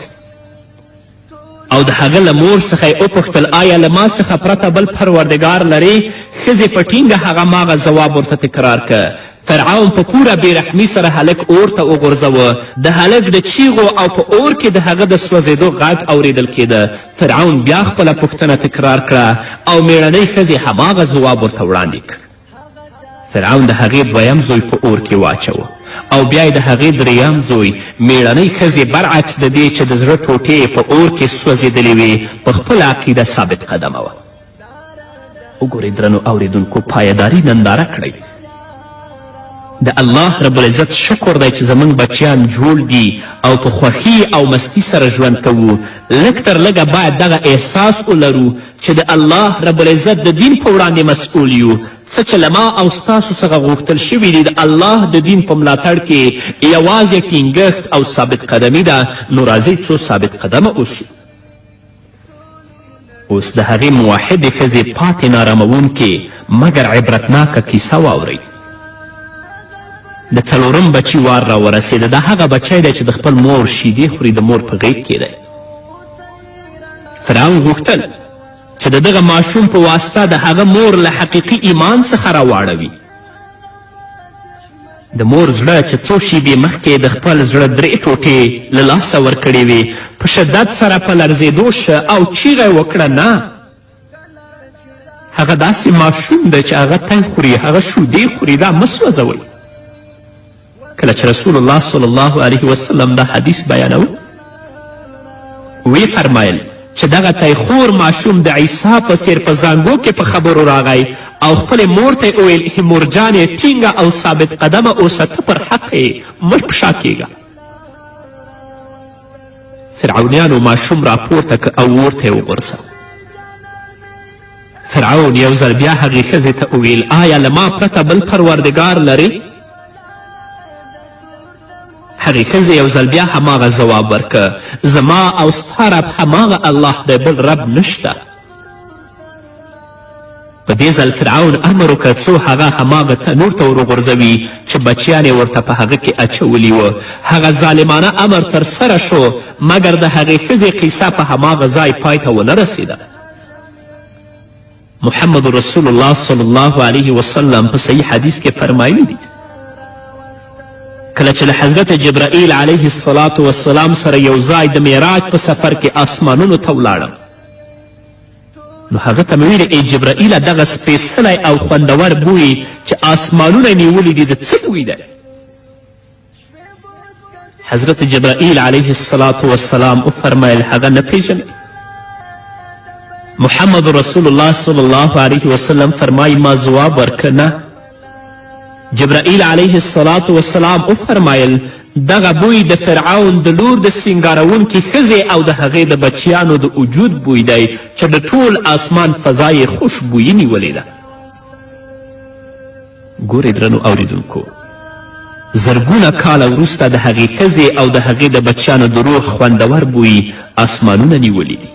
[SPEAKER 3] او د هغه له مور څخه یې وپوښتل آیا له ما څخه پرته بل پروردګار لرې؟ ښځې په ټینګه هغه ماغه ځواب ورته تکرار که. فرعون په پوره بېرحمي سره هلک اور ته وغورځوه. د هلک د چیغو او په اور کې د هغه د سوځېدو غږ اورېدل کېده. فرعون بیا خپله پوښتنه تکرار کړه او میړنۍ ښځې هماغه ځواب ورته وړاندې کړ. فرعون د هغې دویم زوی په اور کې واچوه او بیا یې د هغې دریم زوی. میړنۍ ښځې برعکس د دې چې د زړه ټوټې یې په اور کې سوځېدلې وې، په خپله عقیده ثابت قدمه وه. وګورئ درنو اوریدونکو، پایداري ننداره کړئ. د الله رب العزت شکر دی چې زموږ بچیان جوړ دي او په خوښي او مستی سره ژوند کوو. لږ تر لږه باید دغه احساس ولرو چې د الله رب العزت د دین په وړاندې مسؤل یو. څه چې له ما او ستاسو څخه غوښتل شوي دي د الله د دین په ملاتړ کې یوازې ټینګښت او ثابت قدمي ده. نو راځئ څو ثابت قدمه اوسو. اوس د هغې موحدې ښځې پاتې ناراموونکې مګر عبرتناکه کیسه واورئ. د څلورم بچي وار راورسېده. دا هغه بچی دی چې د خپل مور شیدې خوري، د مور په غېږ کې دی. فرعون غوښتل چې د دغه ماشوم په واسطه د هغه مور له حقیقي ایمان څخه راواړوي. د مور زړه چې څو شیبې مخکې د خپل زړه درې ټوټې له لاسه ورکړې وې، په شدت سره په لرزېدو شه او چیغه یې وکړه، نه، هغه داسې ماشوم دی چې هغه تی خوري، هغه شودې خوري، دا مه سوځوئ. کله چې رسول الله صلی الله علیه وسلم دا حدیث بیانوه، ویې فرمایل چې دغه تیخور ماشوم د عیسی په څیر په زانګو کې په خبرو راغی او خپلې مور ته یې وویل، ای مورجانې، ټینګه او ثابت قدمه اوسه، ته پر حق یې، مه په شا کیږه. فرعونیانو ماشوم راپورته که او اور ته یې وغورځاوه. فرعون یو ځل بیا هغې ښځې ته وویل، آیا له ما پرته بل پروردګار لرې؟ هغې ښځې یو ځل بیا هماغه ځواب ورکه، زما او ستا رب هماغه الله دی، بل رب نشته. په دې ځل فرعون امر وکړ څو هغه هماغه تنور ته وروغورځوي چې بچیان یې ورته په هغه کې اچولي وو. هغه ظالمانه امر ترسره شو، مګر د هغې ښځې قیصه په هماغه ځای پای ته ونه رسېده. محمد رسول الله صلی الله علیه وسلم په صحیح حدیث کې فرمایلی دي، کله چې له حضرت جبرائیل علیه الصلاة والسلام سره یو ځای د معراج په سفر کې آسمانونو ته ولاړم، نو هغه ته مې ویل، ای جبرائیله، دغه سپېڅلی او خوندور بوی چې آسمانونه نیولي دي د څه بوی دی؟ حضرت جبرائیل علیه الصلاة والسلام وفرمیل، هغه نه پیژنئ؟ محمد رسول الله صلی الله علیه وسلم فرمایي، ما ځواب ورکړ، نه. جبرائیل علیه الصلاة والسلام وفرمایل، دغه بوی د فرعون د لور د سینګارونکې ښځې او د هغې د بچیانو د وجود بوی دی چې د ټول آسمان فضا یې خوشبویي نیولې ده. ګورئ درنو اوریدونکو، زرګونه کاله وروسته د هغې ښځې او د هغې د بچیانو د روح خوندور بوی آسمانونه نیولي دي.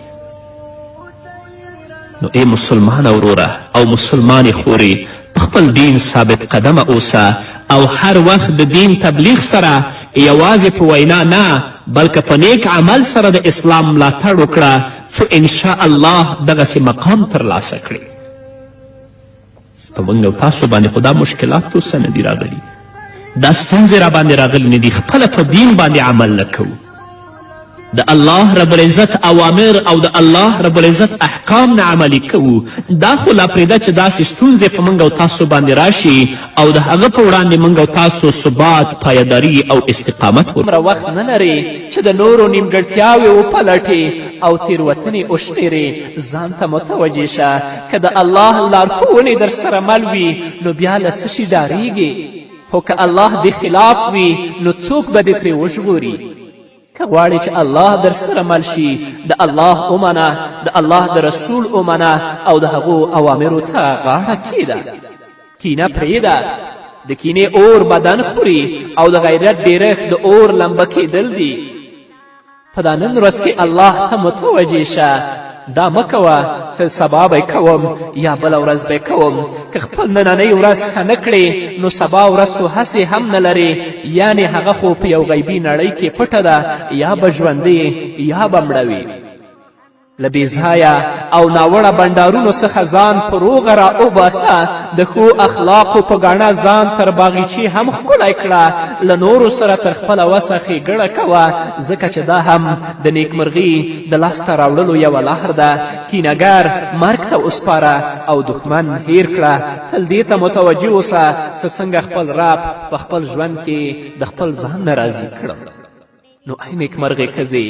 [SPEAKER 3] نو ای مسلمانه وروره او مسلمانې خورې، په خپل دین ثابت قدمه اوسه او هر وخت د دین تبلیغ سره یوازې په وینا نه، بلکه په نیک عمل سره د اسلام ملاتړ وکړه، څو انشاء الله دغسې مقام ترلاسه کړې. په موږ او تاسو باندې خو دا مشکلات اوسه نه دي راغلي، دا ستونزې راباندې راغلي نه دي، خپله په دین باندې عمل نه کوو، د الله رب العزت اوامر او د الله رب العزت احکام نه عملي کوو. دا خو لا پرېږده چې داسې ستونزې په موږ او تاسو باندې راشي او د هغه په وړاندې موږ او تاسو ثبات، پایداري او استقامت
[SPEAKER 1] دومره وخت نه لرې چې د نورو نیمګړتیاوې وپلټې او تېروتنې وشمېرې. ځان ته متوجه شه، که د الله لارښوونې در سره مل وي نو بیا له څه شي ډارېږې، خو که الله دې خلاف وي نو څوک به دې ترې وژغوري؟ که غواړې چې الله در سره مل شي، د الله ومنه، د الله د رسول ومنه او د هغو اوامرو ته غاړه کیږده. کینه پرېږده، د کینې اور بدن خوري او د غیرت ډېرښت د اور لمبه کېدل دي. په دا نن ورځ کې الله ته متوجه شه. دا مه کوه چې سبا به کوم یا بله ورځ به کوم. که خپل نننۍ ورځ ښه نه کړې نو سبا ورځ خو هسې هم نه لرې، یعنې هغه خو په یو غیبي نړۍ کې پټه ده، یا به ژوندۍ یا به مړه وي. له بېځایه او ناوړه بنډارونو څخه ځان په روغه را وباسه، د ښو اخلاقو په ګاڼه ځان تر باغیچې هم ښکلی کړه، له نورو سره تر خپله وسه ښېګڼه کوه، ځکه چې دا هم د نیکمرغي د لاسته راوړلو یوه لار ده. کینهګر مرګ ته وسپاره او دښمن هیر کړه. تل دې ته متوجه اوسه چې څنګه خپل رب په خپل ژوند کې د خپل ځان نه راضي کړم. نو ای نیکمرغې ښځې،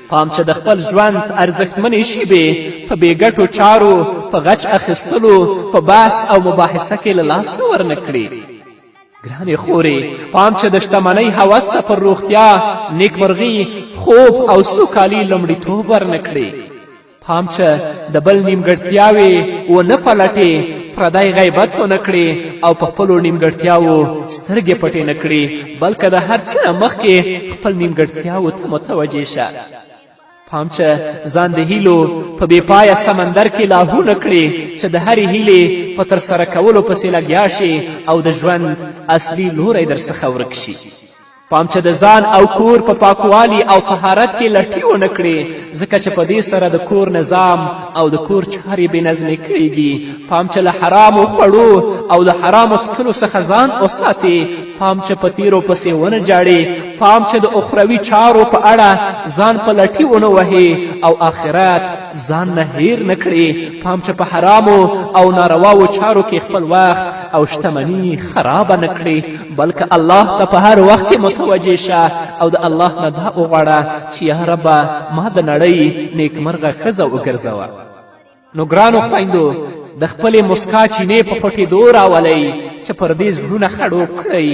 [SPEAKER 1] پام چې د خپل ژوند ارزښتمنې شیبې په بې ګټو چارو، په غچ اخیستلو، په بحث او مباحثه کې له لاسه ورنه کړې. ګرانې خورې، پام چې د شتمنۍ هوس ته پر روغتیا، نیکمرغي، خوب او سوکالي لومړیتوب ورنه کړې. پام چې د بل نیمګړتیاوې ونه پلټې، پردی غیبت ونه کړې او په خپلو نیمګړتیاوو سترګې پټې نه کړې، بلکه د هر څه نه مخکې خپل نیمګړتیاوو ته متوجه شه. پام چې ځان د هیلو په بې پایه سمندر کې لاهو نه کړې، چې د هرې هیلې په ترسره کولو پسې لګیا شې او د ژوند اصلي لوری درڅخه ورک شي. پام چې د ځان او کور په پاکوالي او طهارت کې لټي ونه کړې، ځکه چې په دې سره د کور نظام او د کور چارې بې نظمې کړیږي. پام چې له حرامو خوړو او د حرامو څکلو څخه ځان وساتې. پام چې په تیرو پسې ونه جاړې. پام چې د اخروي چارو په اړه ځان په لټي ونه وهې او آخرت ځان نه هیر نه کړې. پام چې په حرامو او نارواو چارو کې خپل وخت او شتمني خرابه نه کړې، بلکه الله ته په هر وخت کې متوجه شه او د الله نه دا وغواړه چې یا ربه ما د نړۍ نیکمرغه ښځه وګرځوه. نو ګرانو خویندو، د خپلې مسکا چینې په خوټېدو راولئ چې پر دې زړونه خړوب کړئ.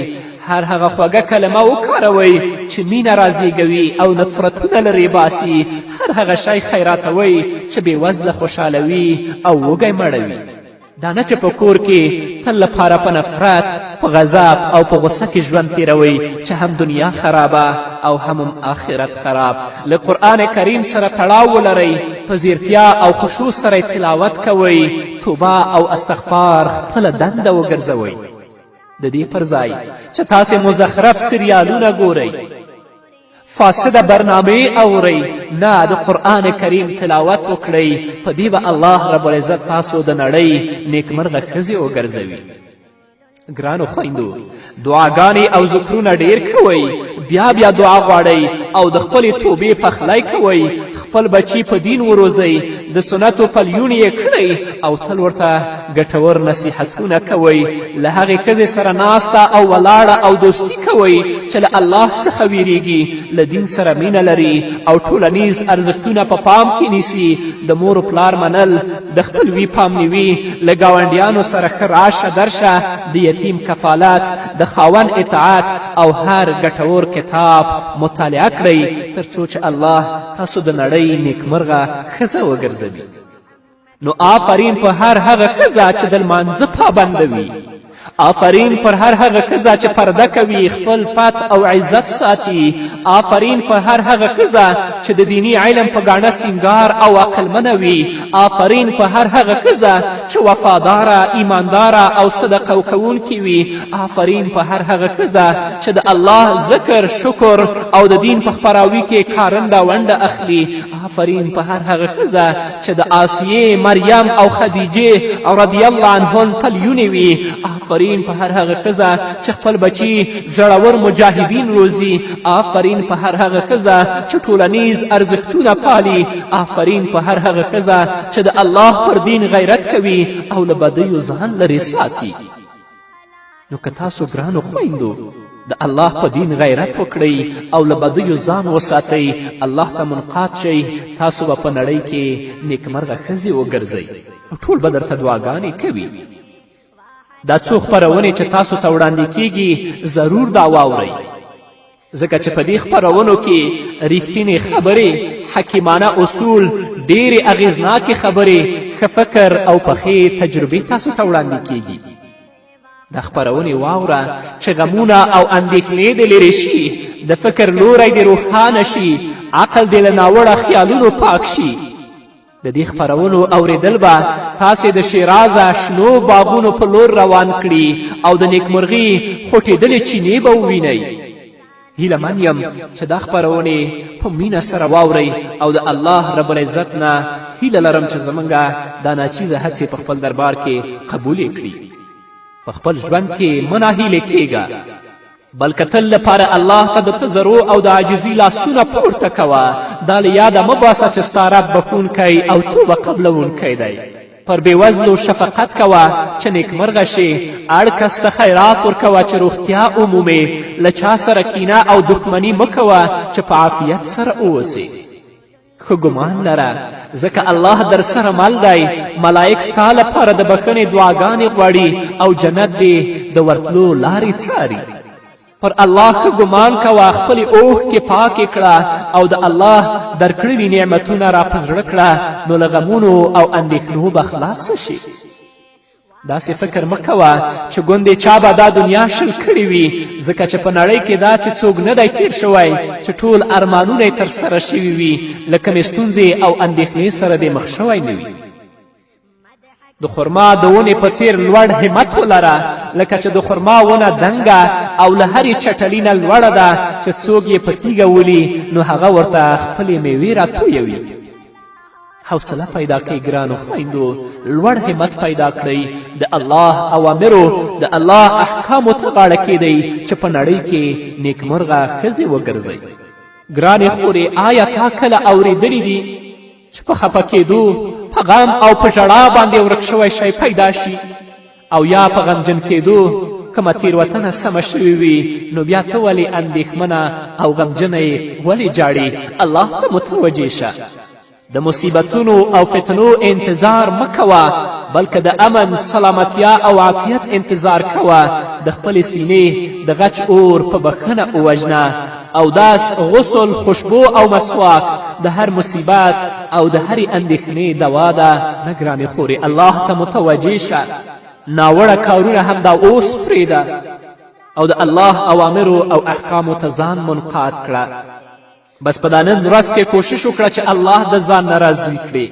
[SPEAKER 1] هر هغه خوږه کلمه وکاروئ چې مینه رازیږوي او نفرتونه لرې باسي. هر هغه شی خیراتوئ چې بېوزله خوشحالوي او وږی مړوي. دا نه چې په کور کې تل لپاره په نفرت، په غضب او په غصه کې ژوند تیروئ، چې هم دنیا خرابه او هم هم آخرت خراب. له قرآن کریم سره تړاو ولرئ، په ځیرتیا او خشوع سره تلاوت کوئ، توبه او استغفار خپله دنده وګرځوئ. د دې پر ځای چې تاسې مزخرف سریالونه ګورئ، فاسده برنامې اورئ، نه، د قرآن کریم تلاوت وکړئ. په دې به الله رب العزت تاسو د نړۍ نیکمرغه ښځې وګرځوي. ګرانو خویندو، دعاګانې او ذکرونه ډیر کوئ، بیا بیا دعا غواړئ او د خپلې توبې پخلی کوئ. خپل بچي په دین وروزئ، د سنتو پلیون یې کړئ او تل ورته ګټور نصیحتونه کوئ. له هغې ښځې سره ناسته او ولاړه او دوستي کوئ چې له الله څخه ویریږي، له دین سره مینه لري او ټولنیز ارزښتونه په پام کې نیسي. د مور و پلار منل، د خپلوي پامنیوي، له ګاونډیانو سره ښه راشه درشه، د یتیم کفالت، د خاوند اطاعت او هر ګټور کتاب مطالعه کړئ، تر څو چې الله تاسو د نړۍ نیکمرغه ښځه وګرځوي. نو آفرین په هر هغه ښځه چې د لمانځه پابنده وي، آفرین پر هر هغه ښځه چې پرده کوي، خپل پت او عزت ساتي، آفرین پر هر هغه ښځه چې د دیني علم په ګاڼه سینګار او عقلمنه وي، آفرین په هر هغه ښځه چې وفاداره، ایمانداره او صدقه کوونکې وي، آفرین په هر هغه ښځه چې د الله ذکر، شکر او د دین په خپراوي کې کارنده ونډه اخلي، آفرین په هر هغه ښځه چې د آسیې، مریم او خدیجې رضی الله عنهن پلیونې وي، آفرین په هر هغه ښځه چې خپل بچي زړور مجاهدین روزي، آفرین په هر هغه ښځه چې ټولنیز ارزښتونه پالي، آفرین په هر هغه ښځه چې د الله پر دین غیرت کوي او له بدیو ځان لرې ساتي. نو که تاسو ګرانو خویندو د الله په دین غیرت وکړئ او له بدیو ځان وساتئ، الله ته منقاد شئ، تاسو به په نړۍ کې نیکمرغه ښځې وګرځئ او ټول به درته دعاګانې کوي. دا څو خپرونې چې تاسو ته وړاندې کیږي ضرور دا واورئ، ځکه چې په دې خپرونو کې رښتینې خبرې، حکیمانه اصول، ډېرې اغېزناکې خبرې، ښه فکر او پخې تجربې تاسو ته وړاندې کیږي. دا خپرونې واوره چې غمونه او اندېښنې دې لرې شي، د فکر لوری دې روښانه شي، عقل دې له ناوړه خیالونو پاک شي. د دې خپرونو اورېدل به تاسې د شیرازه شنو باغونو په لور روان کړي او د نیکمرغي خوټېدلې چینې به ووینئ. هیله من یم چې دا خپرونې په مینه سره واورئ او د الله رب العزت نه هیله لرم چې زموږ دا ناچیزه هڅې په خپل دربار کې قبولې کړي. په خپل ژوند کې مه ناهیلې کیږه، بلکه تل لپاره الله ته د تضرع او د عاجزي لاسونه پورته کوه. دا له یاده مه باسه چې ستا رب بښونکی او توبه قبلوونکی دی. پر بېوزلو شفقت کوه چې نیکمرغه شې، اړ کس ته خیرات ورکوه چې روغتیا ومومې، له چا سره کینه او دښمني مه کوه چې په عافیت سره اوسې. ښه ګمان لره، ځکه الله در سره مل دی. ملایک ستا لپاره د بښنې دعاګانې غواړي او جنت دې د ورتلو لارې څاري. پر الله ښه ګمان کوه، خپلې اوښکې پاکې کړه او د الله درکړلي نعمتونه را په زړه کړه، نو له غمونو او اندېښنو به خلاصه شي. داسې فکر مه کوه چې ګوندې چا به دا دنیا 20 کړې وي، ځکه چې په نړۍ کې داسې څوک نه دی تیر شوی چې ټول ارمانونه یې ترسره شوي وي، له کومې ستونزې او اندېښنې سره دې مخ شوی نه وي. د خرما د ونې په څیر لوړ همت ولره، لکه چې د خرما ونه دنګه او له هرې چټلي نه لوړه ده چې څوک یې په تیږه ولي نو هغه ورته خپلې میوې راتویوي. حوصله پیدا کړئ ګرانو خویندو، لوړ همت پیدا کړئ، د الله اوامرو د الله احکامو ته غاړه کیدئ چې په نړۍ کې نیکمرغه ښځې وګرځئ. ګرانې خورې، آیا تا کله اورېدلي دي چې په خفه کېدو، په غم او په ژړا باندې ورک شوی شی پیدا شي، او یا په غمجن کېدو کومه تیروتنه سمه شوې وي، نو بیا ته ولې اندېښمنه او غمجنه یې، ولې ژاړي؟ الله ته متوجه شه. د مصیبتونو او فتنو انتظار مه کوه، بلکه د امن، سلامتیا او عافیت انتظار کوه. د خپلې سینې د غچ اور په بښنه ووژنه. اودس، غسل، خوشبو او مسواک د هر مصیبت او د هرې اندېښنې دوا ده. نه ګرانې خورې، الله ته متوجه شه، ناوړه کارونه همدا اوس پرېږده او د الله اوامرو او احکامو ته ځان منقاد کړه. بس په دا نن ورځ کې کوشش وکړه چې الله د ځان نه راضي کړي.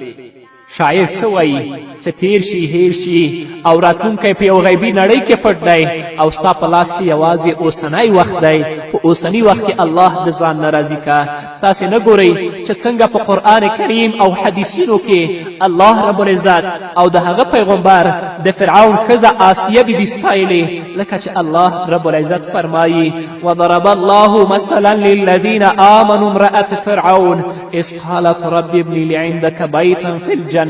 [SPEAKER 1] شاعر څه وایي؟ چې تیر شي هیر شي او راتلونکی په یو غیبي نړۍ کې پټ دی او ستا په لاس کې یوازې اوسنی وخت دی. په اوسني وخت کې الله د ځان نه راضي که. تاسې نه ګورئ چې څنګه په قرآن کریم او حدیثونو کې الله رب العزت او د هغه پیغمبر د فرعون ښځه آسیه بي بي ستایلې، لکه چې الله رب العزت فرمایي: وضرب الله مثلا للذين آمنوا امرأة فرعون إذ قالت رب ابن لي عندك بيتا في الجنة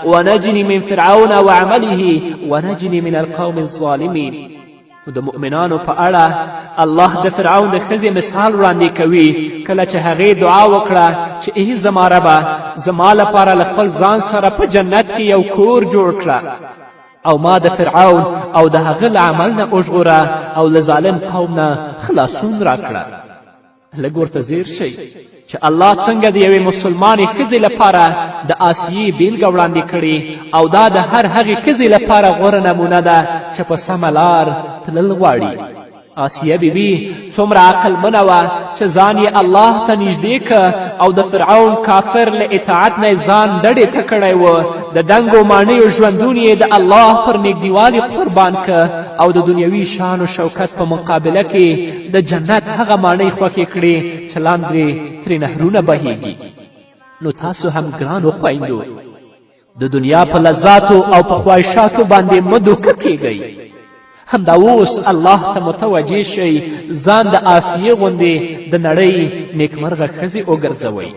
[SPEAKER 1] ونجني من فرعون وعمله ونجني من القوم الظالمين. نو د مؤمنانو په اړه الله د فرعون د ښځې مثال وړاندې کوي، کله چې هغې دعا وکړه چې ای زما ربه، زما لپاره له خپل ځان سره په جنت کې یو کور جوړ کړه او ما د فرعون او د هغه له عمل نه وژغوره او له ظالم قوم نه خلاصون راکړه. لږ ورته ځیر شئ چې الله څنګه د یوې مسلمانې ښځې لپاره د آسیې بیلګه وړاندې کړې، او دا د هر هغې ښځې لپاره غوره نمونه ده چې په سمه لار تلل غواړي. آسیه بی بی څومره عقلمنه وه چې ځان یې الله ته نږدې که او د فرعون کافر له اطاعت نه ځان ډډې ته کړی و. د دنګو ماڼیو ژوندون یې د الله پر نږدېوالي قربان که او د دنیوي شان و شوکت په مقابله کې د جنت هغه ماڼۍ خوښې کړې چې لاندې ترې نهرونه بهیږي. نو تاسو هم ګرانو خویندو، د دنیا په لذاتو او په خواهشاتو باندې مه دوکه کیږئ. همدا اوس الله ته متوجه شئ، ځان د آسیې غوندې د نړۍ نیکمرغه ښځې وګرځوئ.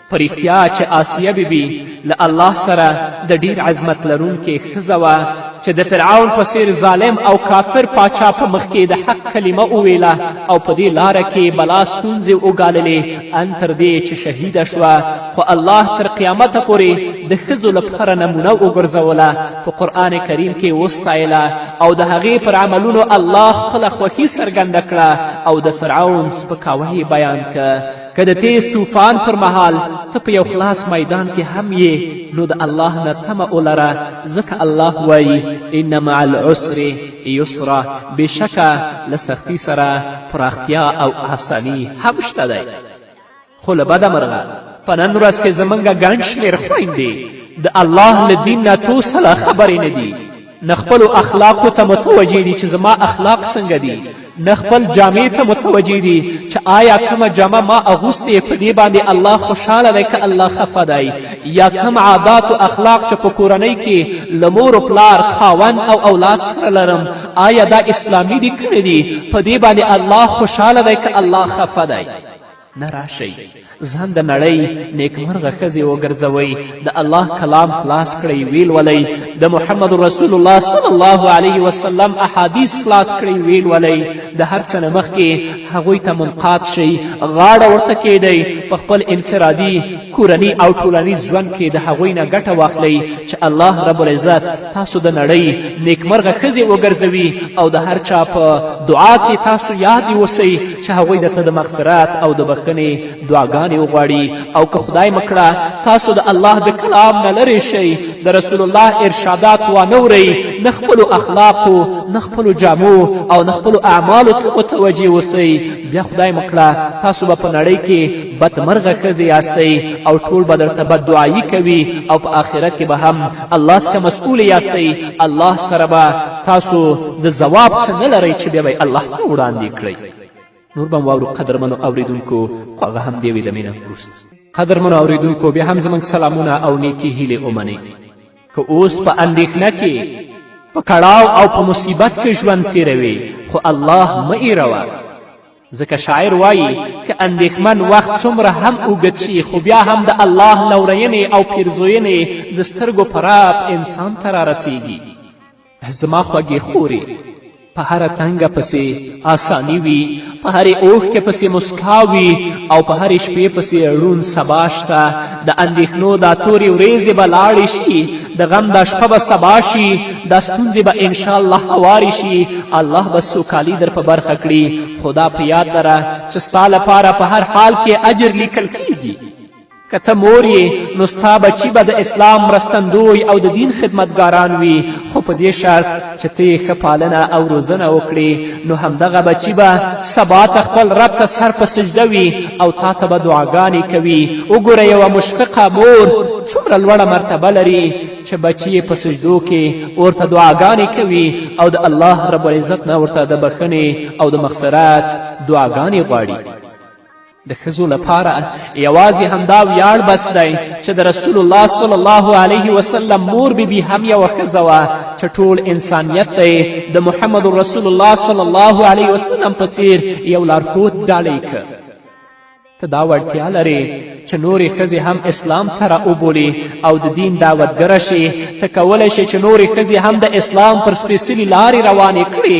[SPEAKER 1] په رښتیا چې آسیه بی بی له الله سره د ډیر عظمت لرونکې ښځه وه چې د فرعون په څیر ظالم او کافر پاچا په مخ کې د حق کلمه وویله او په دې لاره کې بلا ستونزې وګاللې، ان تر دې چې شهیده شوه. خو الله تر قیامته پورې د ښځو لپاره نمونه وګرځوله، په قرآن کریم کې وستایله او د هغې پر عملونو الله خپله خوښي څرګنده کړه او د فرعون سپکاوی بیان که. که د تیز طوفان پر مهال ته په یو خلاص میدان کې هم یې، نو د الله نه تمه ولره، ځکه الله وایي: ان مع العسر یسرا، بېشکه له سختی سره پراختیا او آسانی هم شته دی. خو له بده مرغه په نن ورځ کې زموږ ګڼ شمېر خویندې د الله له دین نه توسله خبرې نه دي، نه خپلو اخلاقو ته متوجه دي چې زما اخلاق څنګه دي، نه خپل جامې ته متوجه دي چې آیا کومه جامه ما اغوستې په دې باندې الله خوشحاله دی که الله خفه دی، یا کوم عادات و اخلاق چې په کورنۍ کې له مور و پلار، خاوند او اولاد سره لرم، آیا دا اسلامي دي که نه دي، په دې باندې الله خوشحاله دی که الله خفه دی. نه راشئ ځان د نړۍ نیکمرغه ښځې وګرځوئ، د الله کلام خلاص کړئ ویلولئ، د محمد رسول الله صلی الله علیه وسلم احادیث خلاص کړئ ویلولئ، د هر څه نه مخکې هغوی ته منقاد شئ، غاړه ورته کیږدئ، په خپل انفرادي، کورني او ټولنیز ژوند کې د هغوی نه ګټه واخلئ چې الله رب العزت تاسو د نړۍ نیکمرغه ښځې وګرځوي او د هر چا په دعا کې تاسو یاد اوسئ چې هغوی درته د مغفرت او د بخښنې دعاګانې وغواړي. او که خدای مه کړه تاسو د الله د کلام نه لرې شئ، د رسول الله ارشادات وانه ورئ، نه خپلو اخلاقو، نه خپلو جامو او نه خپلو اعمالو ته متوجه اوسئ، بیا خدای مه کړه تاسو به په نړۍ کې بدمرغه ښځې یاستئ او ټول به درته بد دعایي کوي او په آخرت کې به هم الله څخه مسؤل یاستئ، الله سره به تاسو د ځواب څه نه لرئ چې بیا به یې الله ته وړاندې کړئ. نور به هم واورو قدرمنو اوریدونکو، خو هغه هم د یوې دمې نه وروسته. قدرمنو اوریدونکو، بیا هم زموږ سلامونه او نیکې هیلې ومنئ. که اوس په اندېښنه کې، په کړاو او په مصیبت کې ژوند تیروې، خو الله مه ایروه، ځکه شاعر وایي که اندېښمن وخت څومره هم اوږد شي، خو بیا هم د الله لورینې او پیرزوینې د سترګو په رپ انسان ته رارسیږي. زما خوږې خورې، په هره تنګه پسې آساني وي، په هرې اوښکې پسې مسکا وي او په هرې شپې پسې ړون سبا شته. د اندېښنو دا تورې ورېځې به لاړې شي، د غم دا شپه به سبا شي، دا ستونزې به انشاءالله هوارې شي، الله به سوکالي در په برخه کړي. خو دا په یاد لره چې ستا لپاره په هر حال کې اجر لیکل کیږي. که ته مور یې نو ستا بچي به د اسلام مرستندوی او د دین خدمتګاران وي، خو په دې شرط چې ته یې ښه پالنه او روزنه وکړې، نو همدغه بچي به سبا ته خپل رب ته سر په سجده وي او تا ته به دعاګانې کوي. وګوره یوه مشفقه مور څومره لوړه مرتبه لري چې بچي یې په سجدو کې ورته دعاګانې کوي او د الله رب العزت نه ورته د بخښنې او د مغفرت دعاګانې غواړي. د ښځو لپاره یوازې همدا ویاړ بس دی چې د رسول الله صلی الله علیه وسلم مور بیبي هم یوه ښځه وه چې ټول انسانیت ته د محمد رسول الله صلی الله علیه وسلم په څیر یو لارښود ډالۍ کړ. ته دا وړتیا لرې چې نورې ښځې هم اسلام ته راوبولې او د دین دعوتګره شې. ته کولی شې چې نورې ښځې هم د اسلام پر سپېڅلي لارې روانې کړې،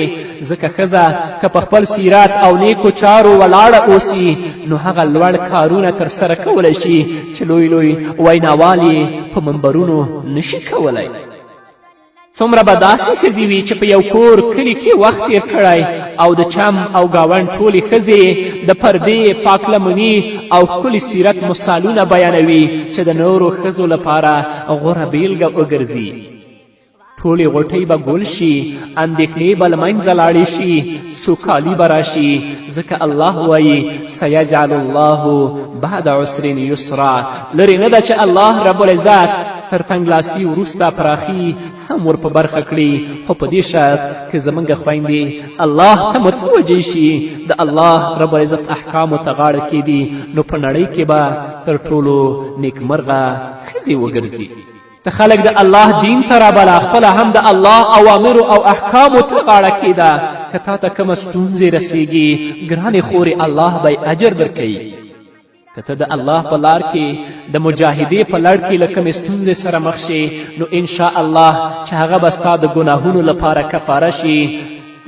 [SPEAKER 1] ځکه ښځه که په خپل سیرت او نیکو چارو ولاړه اوسي نو هغه لوړ کارونه ترسره کولی شي چې لوی لوی ویناوال یې په منبرونو نشي کولی. څومره به داسې ښځې وي چې په یو کور کلي کې وخت تیر کړی او د چم او ګاونډ ټولې ښځې د پردې، پاکلمني او ښکلي سیرت مثالونه بیانوي چې د نورو ښځو لپاره غوره بیلګه وګرځي. ټولې غوټۍ به ګل شي، اندېښنې به له منځه لاړې شي، سوکالي به راشي، ځکه الله وایي سیجعل الله بعد عسر یسرا. لرې نه ده چې الله رب العزت تر تنګلاسي وروسته پراخي هم ور په برخه کړي، خو په دې شرط که زموږ خویندې الله ته متوجه شي، د الله رب العزت احکامو ته غاړه کیږدي، نو په نړۍ کې به تر ټولو نیکمرغه ښځې وګرځي. ته خلک د الله دین ته رابله، خپله هم د الله اوامرو او احکامو ته غاړه کیده. که تا ته کومه ستونزې رسیږي ګرانې خورې، الله به یې اجر درکوي. که ته د الله په لار کې د مجاهدې په لړ کې له کومې ستونزې سره مخ شې، نو انشاءالله چې هغه به ستا د ګناهونو لپاره کفاره شي.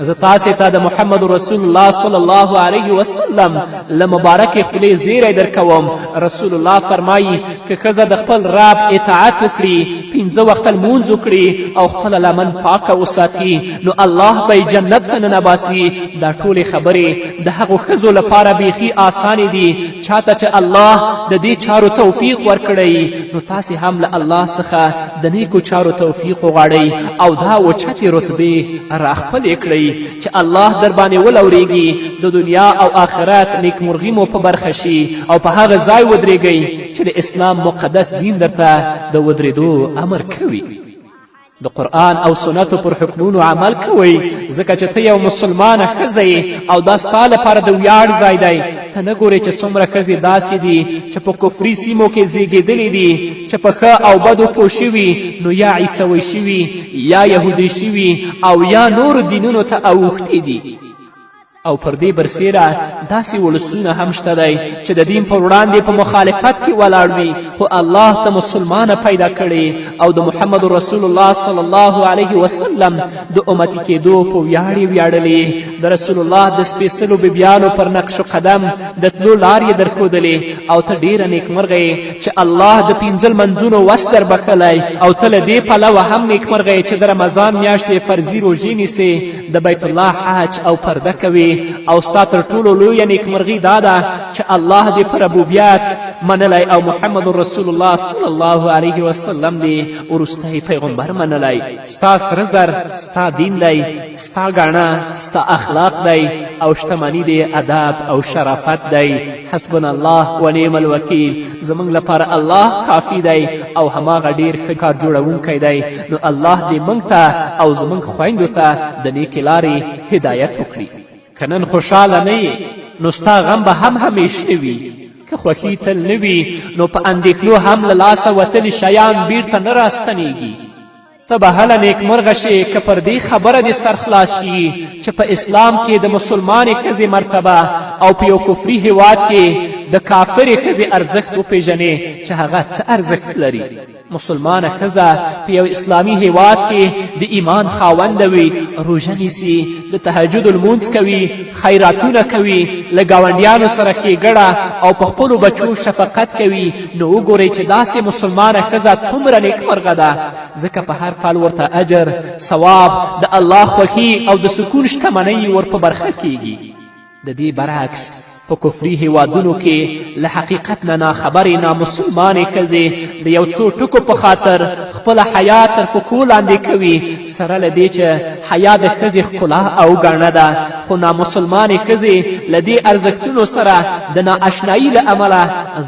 [SPEAKER 1] زه تاسې ته د محمد رسول الله صلی الله علیه وسلم له مبارکې خولې زیری درکوم. رسول الله فرمایي که ښځه د خپل رب اطاعت وکړي، 5 وخته لمونځ وکړي او خپله لمن پاکه وساتي، نو الله به یې جنت ته ننباسي. دا ټولې خبرې د هغو ښځو لپاره بیخي اسانې دي چاته چې الله د دې چارو توفیق ورکړی. نو تاسې هم له الله څخه د نیکو چارو توفیق وغواړئ او دا اوچتې رتبې راخپلې کړئ. وکړئ چې الله در باندې ولورېږي، د دنیا او آخرت نیکمرغي مو په برخه شي او په هغه ځای ودرېږئ چې د اسلام مقدس دین درته د ودرېدو امر کوي. د قرآن او سنتو پر حکمونو عمل کوئ، ځکه چې ته یو مسلمانه ښځه یې او دا ستا لپاره د ویاړ ځای دی. ته نه ګورې چې څومره ښځې داسې دي چې په کفري سیمو کې زیږېدلې دي، چې په ښه او بدو پوه شوي، نو یا عیسوي شوي، یا یهودي شوي او یا نورو دینونو ته اوښتي دي. او پر دې برسېره داسې ولسونه هم شته دی چې د دین پر وړاندې په مخالفت کې ولاړ وي، خو الله ته مسلمانه پیدا کړې او د محمد رسول الله صلی الله علیه وسلم د امتي کېدو په ویاړ یې ویاړلې، د رسول الله د سپېڅلو بیبیانو پر نقش قدم د تلو لار یې درښودلې. او ته ډېره نیکمرغه یې چې الله د پنځه لمنځونو وس در بښلی، او ته له دې پلوه هم نیکمرغه یې چې د رمضان میاشتې فرضي روژې نیسې، د بیت الله حج او پرده کوي. او ستا تر ټولو لویه نیکمرغي دا ده چې الله دې په ربوبیت منلی او محمد رسول الله صلی الله علیه وسلم دې وروستی پیغمبر منلی. ستا سره زر ستا دین دی، ستا ګاڼه ستا اخلاق دی، او شتمني دې ادب او شرافت دی. حسبنا الله ونعم الوکیل. زموږ لپاره الله کافي دی او هماغه ډیر ښه کار جوړونکی دی. نو الله دې موږ ته او زموږ خویندو ته د نیکې لارې هدایت وکړي. که نن خوشحاله نه یې نو ستا غم به هم همیش نه وي. که خوښي تل نه وي نو په اندېښنو هم له لاسه وتلي شیان بیرته نه راستنیږي. ته به هله نیکمرغه شې که پر دې خبره دې سر خلاص شي چې په اسلام کې د مسلمانې ښځې مرتبه او په یو کفري هیواد کې د کافرې ښځې ارزښت وپیژنې چې هغه څه ارزښت لري. مسلمانه ښځه په یو اسلامي هیواد کې د ایمان خاونده وي، روژه نیسي، د تهجد لمونځ کوي، خیراتونه کوي، له ګاونډیانو سره ښېګڼه او په خپلو بچو شفقت کوي. نو وګورئ چې داسې مسلمانه ښځه څومره نیکمرغه ده، ځکه په هر پل ورته اجر، ثواب، د الله خوښي او د سکون شتمنۍ ور په برخه کیږي. د دې برعکس په کفري هیوادونو کې له حقیقت نه ناخبرې نامسلمانې ښځې د یو څو ټکو په خاطر خپله حیا تر پښو لاندې کوي. سره له دې چې حیا د ښځې ښکلا او ګاڼه ده، خو نامسلمانې ښځې له دې ارزښتونو سره د نااشنایي له امله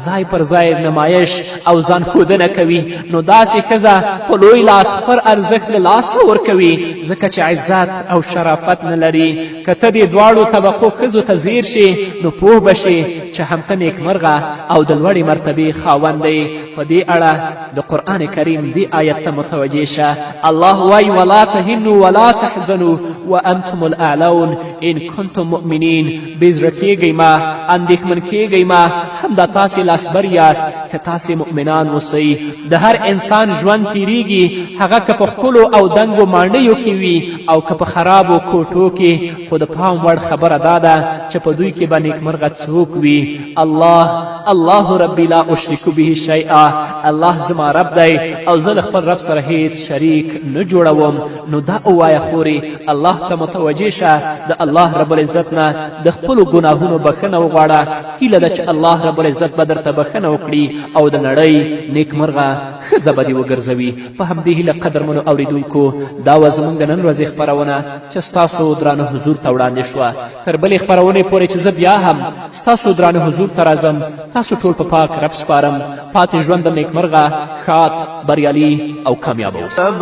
[SPEAKER 1] ځای پر ځای نمایش او ځان ښودنه کوي. نو داسې ښځه په لوی لاس خپل ارزښت له لاسه ورکوي، ځکه چې عزت او شرافت نه لري. که ته دې دواړو طبقو ښځو ته ځیر شې نو پوه به شې چې هم ته نیکمرغه او د لوړې مرتبې خاوند دی. په دې اړه د قرآن کریم دې آیت ته متوجه شه. الله وایي: ولا تهنو ولا تحزنو وانتم الاعلون ان کنتم مؤمنین. بې زړه کیږئ مه، اندېښمن کیږئ مه، همدا تاسې لاسبر یاست که تاسې مؤمنان اوسئ. د هر انسان ژوند تیریږي، هغه که په ښکلو او دنګو ماڼیو کې وي او که په خرابو کوټو کې، خو د پام وړ خبره دا ده چې په دوی کې به نیکمرغه څوک وي. الله الله ربي لا اشرک به شیئا. الله زما رب دی او زه له خپل رب سره هیڅ شریک نه جوړوم. نو دا ووایه خورې، الله ته متوجه شه، د الله رب العزت نه د خپلو ګناهونو بښنه وغواړه. هیله ده چې الله رب العزت به درته بښنه وکړي او د نړۍ نیکمرغه ښځه به دې وګرځوي. په همدې هیله قدرمنو اوریدونکو، دا وه زموږ د نن ورځې خپرونه چې ستاسو درانه حضور ته وړاندې شوه. تر بلې خپرونې پورې چې زه بیا هم ستاسو درانه حضور ته راځم، تاسو ټول په پاک رب سپارم. پاتې ژوند د نیکمرغه، ښاد، بریالي او کامیابه اوسئ.